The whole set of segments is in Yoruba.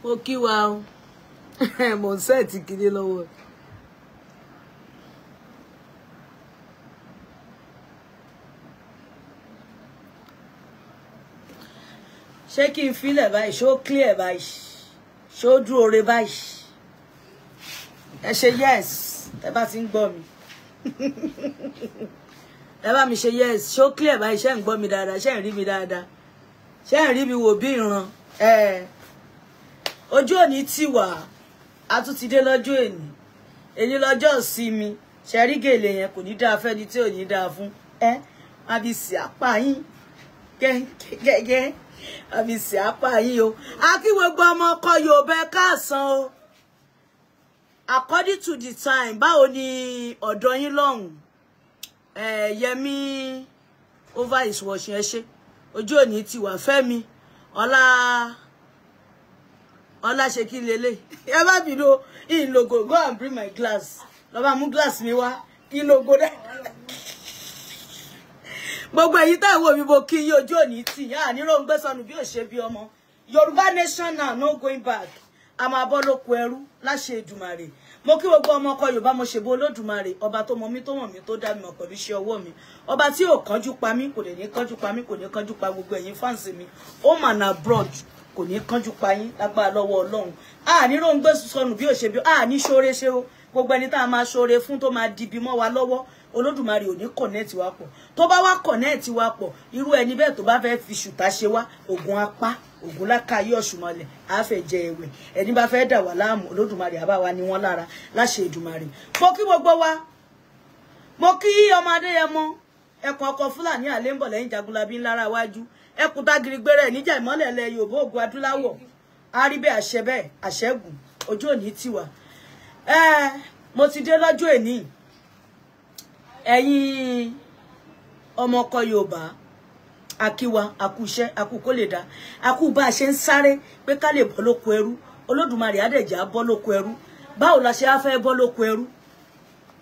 Mo kí wa o. Mo ń sẹ́ẹ̀tì kiri lọ́wọ́. Ṣé kí n filẹ̀ báyìí? Ṣó clear báyìí? Ṣó dúró re báyìí? Ẹ ṣe yes, ẹ bá ti ń gbọ́ mi. Ẹ bá mi ṣe yes, ṣó clear báyìí? Ṣé ń gbọ́ mi dáadáa? Ṣé ń rí mi dáadáa? Ṣé ń rí mi wò bí ìran? Ojú òní ti wà, a tún ti dé lọ́jọ́ èní. Èní lọ́jọ́ ìsinmi, ṣe rí gèlè yẹn kò ní dáa fẹ́ni tí ò ní dáa fún. Ẹ àbí sì apá yín gẹ́gẹ́ àbí sì apá yín o. A kí gbogbo ọmọ ọkọ Yorùbá ẹ káàsán o. According to the time, báwo ni ọ̀dọ̀ yín lọ́hùn? Yẹmí over his watching ẹ ṣe. Ojú òní ti wà Fẹ́mi. Ọlá Ọlá ṣe kí lélẹ̀. Ẹ má bínú ìlògò, go and bring my glass. Lọ bá mú glass mi wá. Ìlògò dẹ́. Gbogbo èyí tá ìwò mi mo kí yín, ojú òní tì. Yá ní Róńgbé sọnù bí ò ṣe bí ọmọ. Yorùbá nation now, no going back. A máa bọ́ lóko ẹrú láṣẹ Èdùmàrè. Mo kí gbogbo ọmọ ọkọ Yorùbá, mo ṣèbó Olódùmarè, ọba tó mọ mí tó mọ̀ mí tó dá mi mọ̀ pẹ̀lú iṣẹ́ ọwọ́ mi. Ọba tí ò kánjú pa mí, kò lè ní kánjú pa mí, kò ní kánjú pa gbogbo ẹ̀yin fáǹsì mi. Home and abroad, kò ní kánjú pa yín lágbára lọ́wọ́ Ọlọ́run. A ní Róńgbé sọnù bí ò ṣe bí, a ní ṣoore ṣe o. Gbogbo ẹni tá a máa ṣoore fún tó máa dibi mọ́ wa lọ́wọ́, Olódùmarè ò ní connect wa pọ̀. Tó bá wá connect wa pọ̀, irú ẹni bẹ́ẹ̀ tó bá fẹ́ fi ṣùtá ṣe wá, ògùn apá, ògùn lákàáyé ọ̀ṣùmọ̀lẹ̀, á fẹ́ jẹ ẹ̀wẹ̀. Ẹni bá fẹ́ dà wá láàmú, Olódùmarè á bá wa ní wọ́n lára láṣẹ Èdùmàrè. Mo kí gbogbo wa. Mo kí ọmọ Adéyẹmọ, ẹkùn ọkọ Fúlàní àlẹ́ ń bọ̀ lẹ́yìn Jagunlabi ńlára wájú. Ẹkùn tágiri gbére níjà ìmọ́lẹ̀ ilẹ̀ Yorùbá ògùn adúláwọ̀. Á rí bẹ́ẹ̀, àṣẹ bẹ́ẹ̀, àṣẹ́gùn, ojú òní tiwa. Mo ti dé lọ́jọ́ èní. Ẹ̀yin ọmọ ọkọ Yorùbá, akíwa, akúṣẹ́, akú kó lè dá, akú bá a ṣe ń sáré pé ká lè bọ́ lóko ẹrú. Olódùmarè á dẹ̀ jẹ́ á bọ́ lóko ẹrú. Báwo la ṣe á fẹ́ bọ́ lóko ẹrú?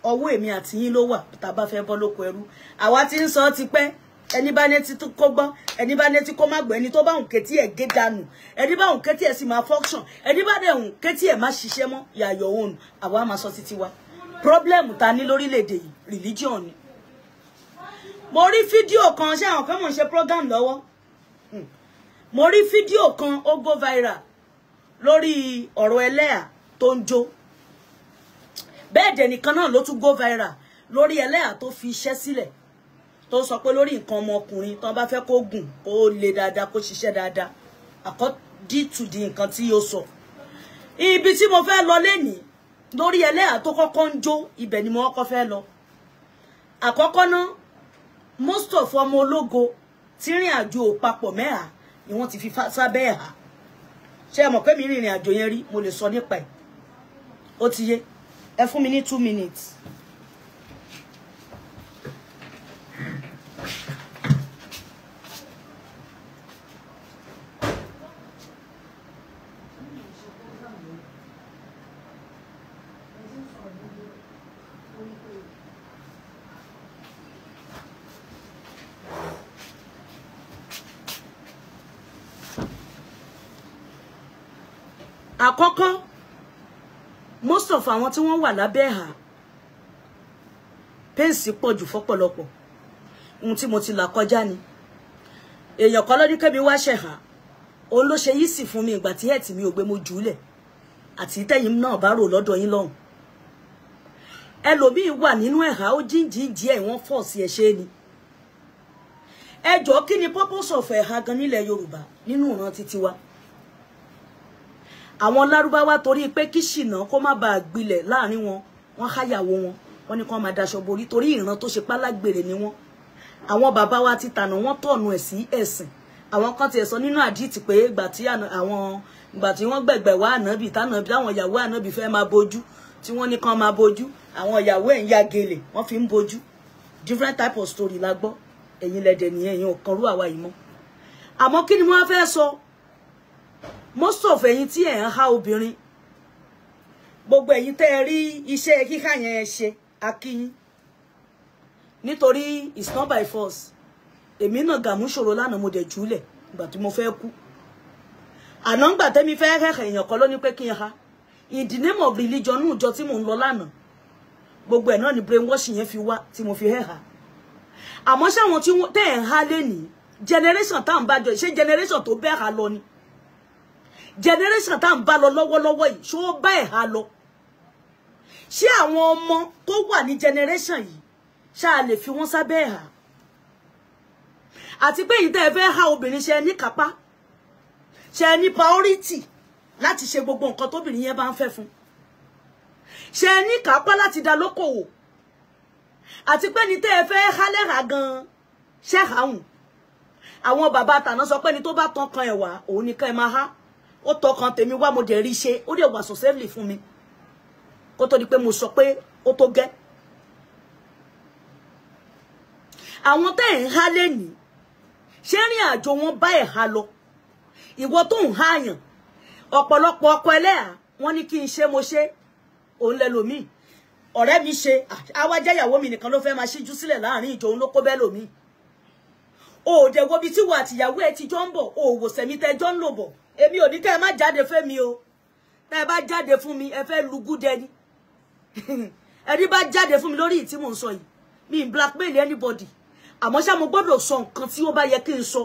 Ọwọ́ èmi àti yín ló wà tá a bá fẹ́ bọ́ lóko ẹrú. Àwa ti ń sọ ti pẹ́. Ẹni bá létí kó gbọ́, ẹni bá létí kó má gbọ́, ẹni tó bá hùn kétí ẹ̀ gé dànù, ẹni bá hùn kétí ẹ̀ sì máa function, ẹni bá dẹ̀ hùn kétí ẹ̀ má ṣiṣẹ́ mọ́, yàyọ̀ òun, àwa máa sọ títí wa. Problem ta ní lórílẹ̀‐èdè yìí, religion ni. Mo rí fídíò kan, ṣé àwọn kan mò ń ṣe program lọ́wọ́. Mo rí fídíò kan, ó go viral lórí ọ̀rọ̀ ẹlẹ́à tó ń jó. Bẹ́ẹ̀ dẹ̀ nìkan náà ló tún go viral lórí ẹlẹ́à tó fi iṣẹ́ sílẹ̀, tó sọ pé lórí nǹkan ọmọkùnrin tó bá fẹ́ kó gùn, kó le dáadáa, kó ṣiṣẹ́ dáadáa, according to the nǹkan tí ó sọ. Ibi tí mo fẹ́ lọ lénìí lórí ẹlẹ́à tó kọ́kọ́ ń jó, ibẹ̀ ni mo kọ́kọ́ fẹ́ lọ. Àkọ́kọ́ náà, most of ọmọ ológo tí rìn àjò papọ̀ mẹ́à ni wọ́n ti fi sábẹ́ ẹ̀hà. Ṣé ẹ mọ̀ pé mi rìnrìn àjò yẹn rí, mo lè sọ nípa ẹ̀. Ó ti yé. Ẹ fún mi ní 2 minutes. Àkọ́kọ́, most of àwọn tí wọ́n wà lábẹ́ ẹ̀hà, pẹ́ǹsì pọ̀ jù fọ́pọ̀lọpọ̀. Ohun tí mo ti là kọjá ni. Èèyàn kan lọ́dún kẹ́mi wá ṣẹ̀hà, òun ló ṣe yìí sì fún mi ìgbà tí ẹ̀tì mi ò gbé mo jùúlẹ̀, àti tẹ́yìn náà bá rò lọ́dọ̀ yín lọ́hùn. Ẹlòmíín wà nínú ẹ̀hà, ó jíǹjìǹjì ẹ̀ wọ́n fọ̀ sí ẹ̀ ṣe ni. Ẹ jọ̀ọ́, kí ni purpose of ẹ̀hà gan nílẹ̀ Yorùbá nínú ìran títí wa? Àwọn Lárúbáwá torí pé kí ṣìnà kó má bàa gbilẹ̀ láàrin wọn, wọ́n háyàwó wọn, wọ́n ní kó máa daṣọ borí torí ìran tó ṣe pálágbèrè ni wọ́n. Àwọn bàbá wa ti tànà wọ́n tọ̀nù ẹ̀ sí ẹ̀sìn. Àwọn kan tiẹ̀ sọ nínú àdìtì pé ìgbà tí àwọn ìgbà tí wọ́n gbẹ̀gbẹ̀ wá ànábì tànàbí àwọn ìyàwó ànábì fẹ́ máa bojú, tí wọ́n ní kán máa bojú, àwọn ìyàwó ẹ̀ ń ya gèlè, wọ́n fi ń bojú. Different type of story la gbọ́. Ẹ̀yin lẹ̀dẹ̀ nìyẹn, ẹ̀yin ò kan rú àwa yìí mọ́. Àmọ́ kí ni wọ́n fẹ́ sọ? Most of ẹ̀yin tí ẹ̀ ń há obìnrin, gbogbo ẹ̀yin tẹ́ ẹ rí iṣẹ́ kíkà yẹn ṣe, a kí yín. Nítorí it's not by force. Èmi náà gàmú ṣòro lánàá, mo dẹ̀ jùlẹ̀ ìgbà tí mo fẹ́ kú. Àná ń gbà tẹ́mi fẹ́ hẹ̀hẹ̀ èèyàn kan ló ní pé kí n ha. In the name of religion ní ìjọ tí mò ń lọ lánàá, gbogbo ẹ̀ náà ni brainwashing yẹn fi wá tí mo fi hẹ̀hà. Àmọ́ ṣé àwọn tí tẹ́ ẹ̀ ń há lénìí, generation tá à ń bá jọ, ṣé generation tó bẹ́ẹ̀ ha lọ ni? Generation tá à ń bá lọ lọ́wọ́lọ́wọ́ yìí, ṣó bá ẹ̀ ha lọ? Ṣé àwọn ọmọ tó wà ní generation yìí, ṣá lè fi wọ́n sábẹ́ ẹ̀ ha? Àti pé èyí tẹ́ ẹ fẹ́ há obìnrin, ṣe ní kápá, ṣe ní priority láti ṣe gbogbo nǹkan tóbìnrin yẹn bá ń fẹ́ fún, ṣe ní kápá láti dá lókòwò? Àti pé ní tẹ́ ẹ fẹ́ há lẹ́hà gan-an, ṣẹ́ hàhùn? Àwọn bàbá tàná sọ pé ní tó bá tán kan ẹ̀wà òun ni ká ẹ máa há. Ó tọkàn tèmi wá, mo dẹ̀ rí ṣe, ó dẹ̀ wà successfully fún mi kó tó di pé mo sọ pé ó tó gẹ́. Àwọn tẹ́ ẹ̀ ń há lénìí, ṣé rìn àjò wọn bá ẹ̀ há lọ? Ìwọ tó ń háyàn, ọ̀pọ̀lọpọ̀ ọkọ ẹlẹ́hà wọ́n ní kí n ṣe, mo ṣe, òun lẹ́lòmíì. Ọ̀rẹ́ mi ṣe, àwa jẹ́ ìyàwó mi nìkan ló fẹ́ máa ṣíjú sílẹ̀ láàrin ìjọ, òun ló kó bẹ́ẹ̀ lòmíì. O ò dẹ̀ wo ibi tí wà àtìyàwó ẹ ti jọ ń bọ̀, o ò wò sẹ̀mí tẹ́ jọ ń lò bọ̀. Èmi ò ní kẹ́ ẹ má jáde fẹ́ mi o. Tẹ́ ẹ bá jáde fún mi, ẹ fẹ́ lugúdẹ ni. Ẹni bá jáde fún mi lórí ìtí mò ń sọ yìí, mi ń blackmail anybody. Àmọ́ ṣá, mo gbọ́dọ̀ sọ nǹkan tí ó bá yẹ kí n sọ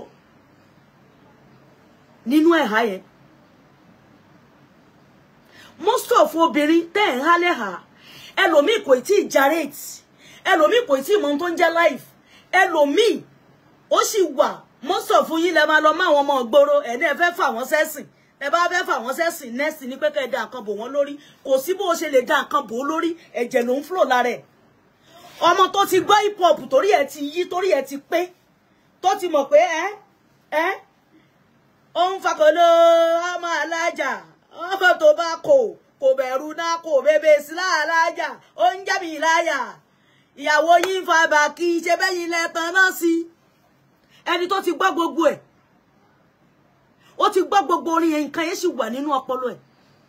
nínú ẹ̀há yẹn. Most of obìnrin tẹ́ ẹ̀ ń hálẹ̀ hà, ẹlòmíì kò tí ì jarate, ẹlòmíì kò tí ì mọ ohun tó ń jẹ́ life, ẹlòmíì ó sì wà. Most of yín lẹ máa lọ mọ́ àwọn ọmọ ìgboro ẹ̀ ní ẹ fẹ́ fà wọ́n sẹ́sìn. Ẹ bá fẹ́ fà wọ́n sẹ́sìn, nẹ́sìn ní pé kẹ́ ẹ da nǹkan bò wọ́n lórí. Kò sí bó ṣe lè da nǹkan bò ó lórí, ẹ̀jẹ̀ ló ń flow lára ẹ̀. Ọmọ tó ti gbọ́ hip hop, torí ẹ̀ ti yí, torí ẹ̀ ti pé, tó ti mọ̀ pé ẹ́ ẹ́ ó ń fakọ̀lọ́ ọmọ alájà, ọmọ tó bá kò kò bẹ̀rù náà, kò bèbè sí láàlájà, ó ń jábì láyà, ìyàwó yín fa bàkí ṣe bẹ́yìn lẹ́tàn náà sí. Ẹni tó ti gbọ́ gbogbo ẹ̀, ó ti gbọ́ gbogbo orin yẹn, nǹkan yẹn sì wà nínú ọpọlọ ẹ̀.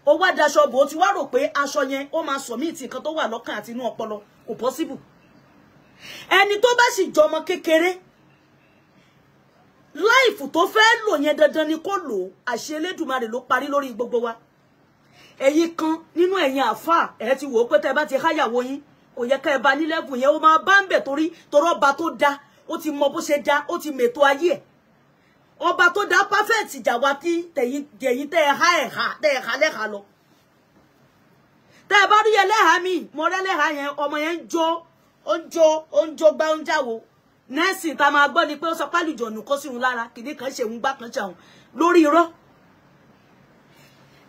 Ó wá daṣọ bò, ó ti wá rò pé aṣọ yẹn ó máa submit nǹkan tó wà lọ́kàn àti inú ọpọlọ. Kò possible. Ẹni tó bá sì jọmọ kékeré, life tó fẹ́ lò yẹn, dandan ni kó lò ó. Àṣẹ Elédùmarè ló parí lórí gbogbo wa. Ẹ̀yin kan nínú ẹ̀yin àáfàá, ẹ̀ ti wò ó pé tẹ́ ẹ bá ti háyàwó yín, kò yẹ ká ẹ bá ní level yẹn. Ó máa bá ń bẹ̀ torí torọ́ ọba tó dá, ó ti mọ bó ṣe dá, ó ti mètò ayé ẹ̀. Ọba tó dá perfect jà wá kí tẹ̀yìn tẹ̀yìn tẹ́ ẹ há ẹ̀ há tẹ́ ẹ há lẹ́hà lọ. Tẹ́ ẹ bá rí ẹlẹ́hà mi, mo rẹ́lẹ́hà yẹn, ọmọ yẹn ń jó, ó ń jó, ó ń jó gbá, ó ń jáwo. Nẹ́ẹ̀sì tá a máa gbọ́ ni pé ó sọ pálíjọ̀nù kó sí òun lára, kìnní kan ṣe òun, gbá kan ṣe òun lórí irọ́.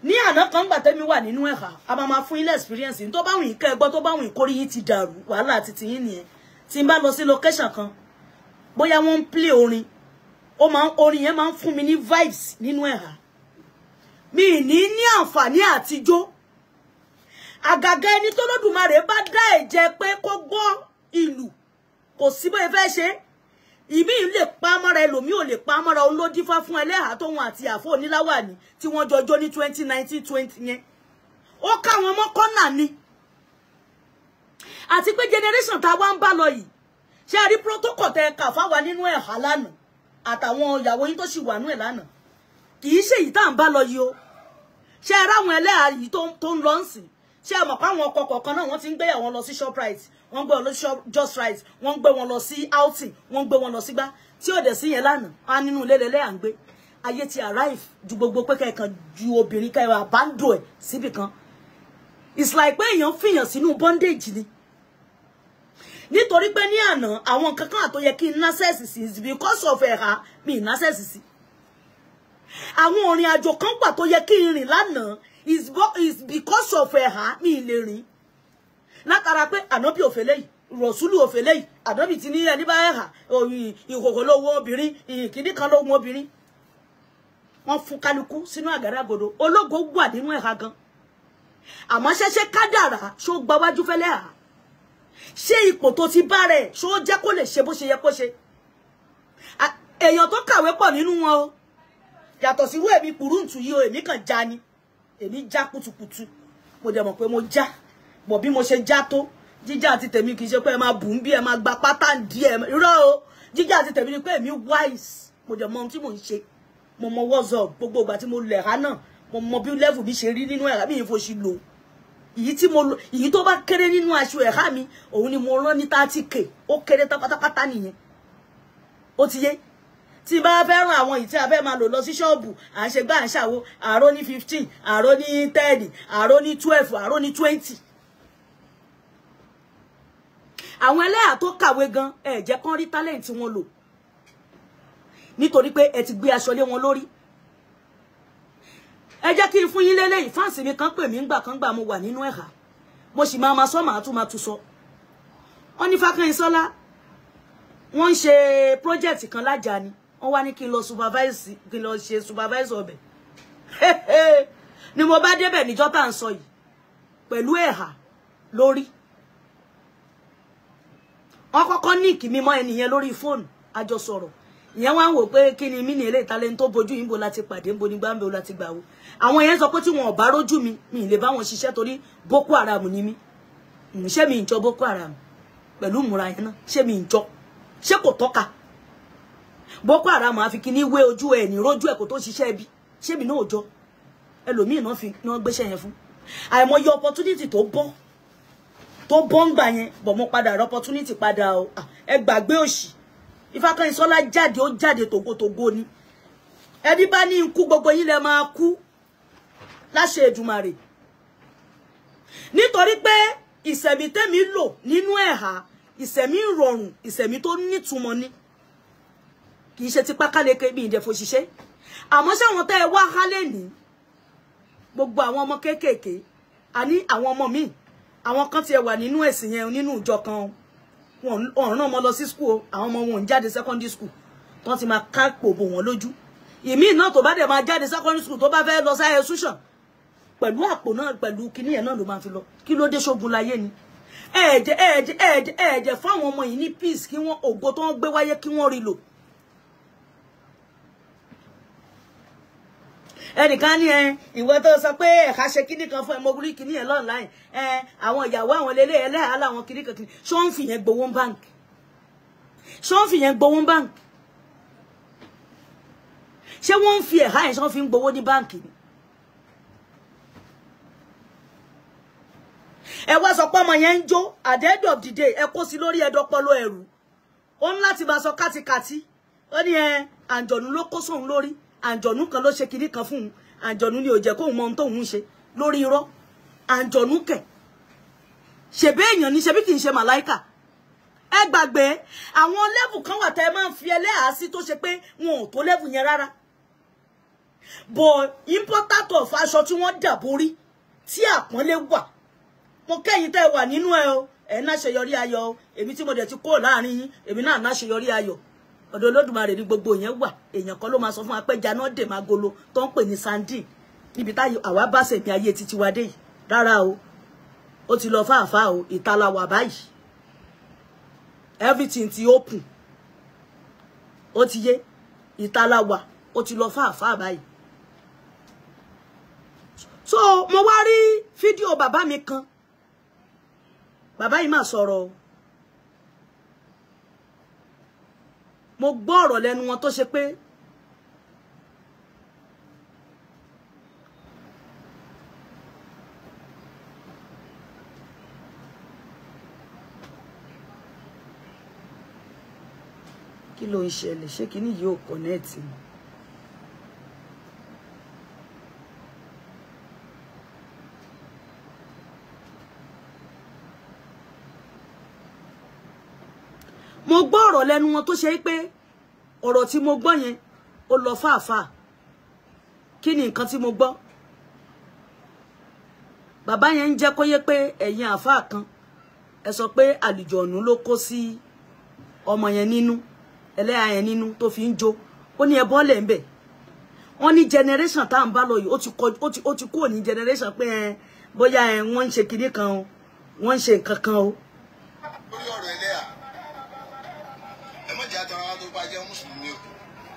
Ní àná kan gbà tẹ́mi wà nínú ẹ̀hà, a máa máa fún ilé experience tó bá wùn yín kẹ́ ẹ gbọ́, tó bá wùn yín kórí yín ti dàrú, wàhálà àti tiyín nìyẹn. Tí n bá lọ sí location kan, bóyá wọ́n ń play orin, ó máa ń orin yẹn máa ń fún mi ní vibes nínú ẹ̀hà, mi ní ní àǹfààní àtijọ́. Àgàgà ẹni tó lódùmarè bá dá ẹ̀jẹ̀ pé kó gbọ́ ìlù, kò sí bóyá fẹ́ ṣe ìmí lè pa mọ́ra, ẹlòmíì ò lè pa mọ́ra. Òun ló dífá fún ẹlẹ́hàá tóun àti àfọ oníláwàní tí wọ́n jọ jó ní 2019 20 yẹn, ó káwọn mọ́ kọ́nà ni. Àti pé generation tá a wá ń bá lọ yìí, ṣé a rí protocol tẹ kà fáwa nínú ẹ̀há lánàá àtàwọn ìyàwó yín tó sì wà nú ẹ̀ lánàá, kì í ṣe èyí tá à ń bá lọ yìí o. Ṣé ẹ ráwọn ẹlẹ́hàá yìí tó ń lọ ń sìn? Ṣé ẹ mọ̀ pé àwọn ọkọ kọ̀ọ̀kan náà, wọ́n ti ń gbé àwọn lọ sí Shoprite, wọ́n ń gbé wọn lọ sí Just Right, wọ́n ń gbé wọn lọ sí outing, wọ́n ń gbé wọn lọ sígbá tí ò dẹ̀ sí yẹn lánàá á nínú ilé lẹ́lẹ́ à ń gbé. Ayé ti arrive ju gbogbo pé kẹ́ẹ̀kan ju obìnrin kẹ́ẹ̀ abandon ẹ̀ síbì kan. It's like pé èèyàn fìyàn sínú bondage ni. Nítorí pé ní àná, àwọn nǹkan kan àtó yẹ kí n access sí, is because of ẹ̀ha mi n access sí. Àwọn òrìn àjò kan wà tó yẹ kí n rìn lánàá, is because of ẹ̀ha mi lè rìn, látara pé ànábì òfèlè yìí, rọ̀súlù òfèlè yìí, ànábì ti ní ẹni bá ẹ̀hà ìhòhò lówó obìnrin, ìkíní kan lówó obìnrin. Wọ́n fún kálukú sínú àgádágodo. Ológo wà nínú ẹ̀ha gan, àmọ́ ṣẹ̀ṣẹ̀ kádàrá ṣó gbawájú fẹ́lẹ́ hà? Ṣé ipò tó ti bá rẹ̀ ṣó jẹ́ kó lè ṣe bó ṣe yẹ kó ṣe? Èèyàn tó kàwé pọ̀ nínú wọn o, yàtọ̀ sí irú èmi kùrúǹtù yìí o. Èmi kàn já ni, èmi já kutukutu. Mo dẹ̀ mọ̀ pé mo já bọ̀, bí mo ṣe já tó jíjà àti tèmi, kì í ṣe pé ẹ máa bù ń bí ẹ máa gba pátá díẹ̀, irọ́ o. Jíjà àti tèmi ni pé èmi wise, mo dẹ̀ mọ ohun tí mò ń ṣe. Mo mọ WhatsApp gbogbo ìgbà tí mo lẹ̀ ha náà, mo mọ bí level mi ṣe rí nínú ẹ̀há mi ìfòṣì lò. Èyí tí mo lò, èyí tó bá kéré nínú aṣọ ẹ̀há mi, òun ni mo rán ní 30K. Ó kéré pátápátá nìyẹn. Ó ti yé. Tí bá fẹ́ rán àwọn èyí tí a fẹ́ máa lò lọ sí ṣọ́ọ̀bù, à ń ṣe gbá à ń ṣàwo, àró ní 15, àró ní 10, àró ní 12, àró ní 20. Àwọn ẹlẹ́yà tó kàwé gan, ẹ jẹ́ kán rí talent wọn lò. Nítorí pé ẹ ti gbé aṣọ lé wọn lórí. Ẹ jẹ́ kí n fún yín lélẹ́yìí, fáǹsì mi kan pè mí ńgbà kan gbà mo wà nínú ẹ̀há. Mo sì máa ma sọ, màá tún máa tún sọ. Wọ́n ní Fákànyìnsọ́lá, wọ́n ń ṣe project kan lájà ni. Wọ́n wá ní kí n lọ supervise, kí n lọ ṣe supervise ọbẹ̀. Ni mo bá débẹ̀ níjọ́ tá à ń sọ yìí, pẹ̀lú ẹ̀há lórí. Wọ́n kọ́kọ́ ní kí mi mọ́ ẹnìyẹn lórí fóònù, a jọ sọ̀rọ̀. Ìyẹn wá ń wò pé kí ni mí ní eléyìí talent tó bojú yìí ń bo láti pàdé, ń bo ní gbáǹbẹ̀ láti gbà wo. Àwọn yẹn sọ pé tí wọn ò bá rójú mi, mi lè bá wọn ṣiṣẹ́ torí Boko Haram ni mí. Ṣé mi ń jọ Boko Haram pẹ̀lú ìmúra yẹn náà? Ṣé mi ń jọ? Ṣé kò tọ́ka? Boko Haram àfi kí ní wé ojú ẹ̀ ní rójú ẹ̀ kò tó ṣiṣẹ́ ibi. Ṣé mi náà jọ? Ẹlòmíì náà fi náà gbéṣẹ́ yẹn fún. Àìmọye opportunity tó bọ́ ń gbà yẹn, bọ̀ mo padà rọ opportunity padà o. Ẹ gbàgbé òṣì. Ifákànyìnsọ́lá jáde, ó jáde tògótògó ni. Ẹni bá ní ikú gbogbo yín lẹ máa kú láṣẹ Èdùmàrè. Nítorí pé ìṣẹ̀mí tẹ́mi lò nínú ẹ̀há, ìṣẹ̀mí ìrọ̀rùn, ìṣẹ̀mí tó nítumọ̀ ni. Kì í ṣe tipá káleke bí ìdẹ̀fò ṣiṣẹ́. Àmọ́ ṣáwọn tẹ́ ẹ wá hálẹ̀ ní gbogbo àwọn ọmọ kéékèèké, àní àwọn ọmọ míì, àwọn kan ti ẹ wà nínú ẹ̀sìn yẹn, nínú ìjọ kan, wọn rán ọmọ lọ sí school, àwọn ọmọ wọn ń jáde secondary school, tó ti máa ká pòbò wọn lójú. Ìmíì náà tó bá dẹ̀ máa jáde secondary school, tó bá fẹ́ lọ sáyẹ institution, pẹ̀lú àpò náà, pẹ̀lú kíní yẹn náà ló máa fi lọ. Kí ló dé, ṣógun láyé ni? Ẹ̀ẹ̀jẹ̀ ẹ̀ẹ̀jẹ̀ ẹ̀ẹ̀jẹ̀ ẹ̀ẹ̀jẹ̀ fáwọn ọmọ yìí ní peace, kí wọ́n ògo tó ń gbé wáyé kí wọ́n rí lò. Ẹnìkan ní ẹ ìwọ tó sọ pé ẹ̀ka ṣe kíní kan fún ẹ, mo rí kíní yẹn online, ẹ àwọn ìyàwó àwọn lélẹ̀ ẹlẹ́hàá làwọn kíní kan kíní. Ṣó ń fi yẹn gbowó báǹkì? Ṣó ń fi yẹn gbowó báǹkì? Ṣé wọ́n ń fi ẹ̀há yẹn, ṣé wọ́n fi ń gbowó ní báǹkì ni? Ẹ wá sọ pé ọmọ yẹn ń jó, at the end of the day ẹ kó sí lórí ẹdọpọlọ ẹrù. Ó ń láti máa sọ kátikàti. Ó ní ẹ àǹjọ̀nú ló kó sóun lórí, àǹjọ̀nú kan ló ṣe kinní kan fún un, àǹjọ̀nú ni ò jẹ́ kóun mọ ohun tóun ń ṣe lórí irọ́. Àǹjọ̀nú kẹ̀, ṣèbí èèyàn ní, ṣebí kì í ṣe màláìkà. Ẹ gbàgbé àwọn lẹ́bù kan wà tẹ́ ẹ máa ń fi ẹlẹ́hàá sí tó ṣe pé wọn ò tó lẹ́bù yẹn rárá. But important of aṣọ tí wọ́n dà borí tí àpọ́nlé wà. Mo kẹ́yìn tẹ́ wà nínú ẹ o, ẹ náṣeyọrí ayọ̀ o. Èmi tí mo dẹ̀ ti kó láàrin yín, èmi náà náṣeyọrí ayọ̀. Ọ̀dọ̀ Olódùmarè ní gbogbo yẹn wà. Èèyàn kan ló máa sọ fún wa pé janá dè máa golo tó ń pè ní sandin níbi táyọ̀ àwa bá ṣèmi ayé títí wa dé yìí. Rárá o, ó ti lọ fáàfáà o, ìta la wà báyìí. Everything ti open. Ó ti yé, ìta la wà, ó ti lọ fáàfáà báyìí. So mo wá rí fídíò bàbá mi kan. Bàbá yìí máa sọ̀rọ̀ o. Mo gbọ́ ọ̀rọ̀ lẹ́nu wọn tó ṣe pé kí ló ń ṣẹlẹ̀, ṣé kíní yìí ò kọ̀nẹ́ẹ̀tì ni? Mo gbọ́ ọ̀rọ̀ lẹ́nu wọn tó ṣe pé ọ̀rọ̀ tí mo gbọ́ yẹn ó lọ fàáfàá. Kí ni nǹkan tí mo gbọ́? Bàbá yẹn ń jẹ́ kó yé pé ẹ̀yin àáfàá kan ẹ sọ pé àlùjọ̀nù ló kó sí ọmọ yẹn nínú, ẹlẹ́yà yẹn nínú tó fi ń jó. Ó ní ẹ bọ́lẹ̀ ń bẹ̀. Wọ́n ní generation tá à ń bá lọ yìí, ó ti kúrò ní generation pé ẹ bóyá ẹ wọ́n ń ṣe kinní kan o, wọ́n ń ṣe nǹkan kan o. Lórí ọ̀rọ̀ ẹlẹ́yà, ẹ má jẹ́ àtàrà tó bá jẹ́ mùsùlùmí o,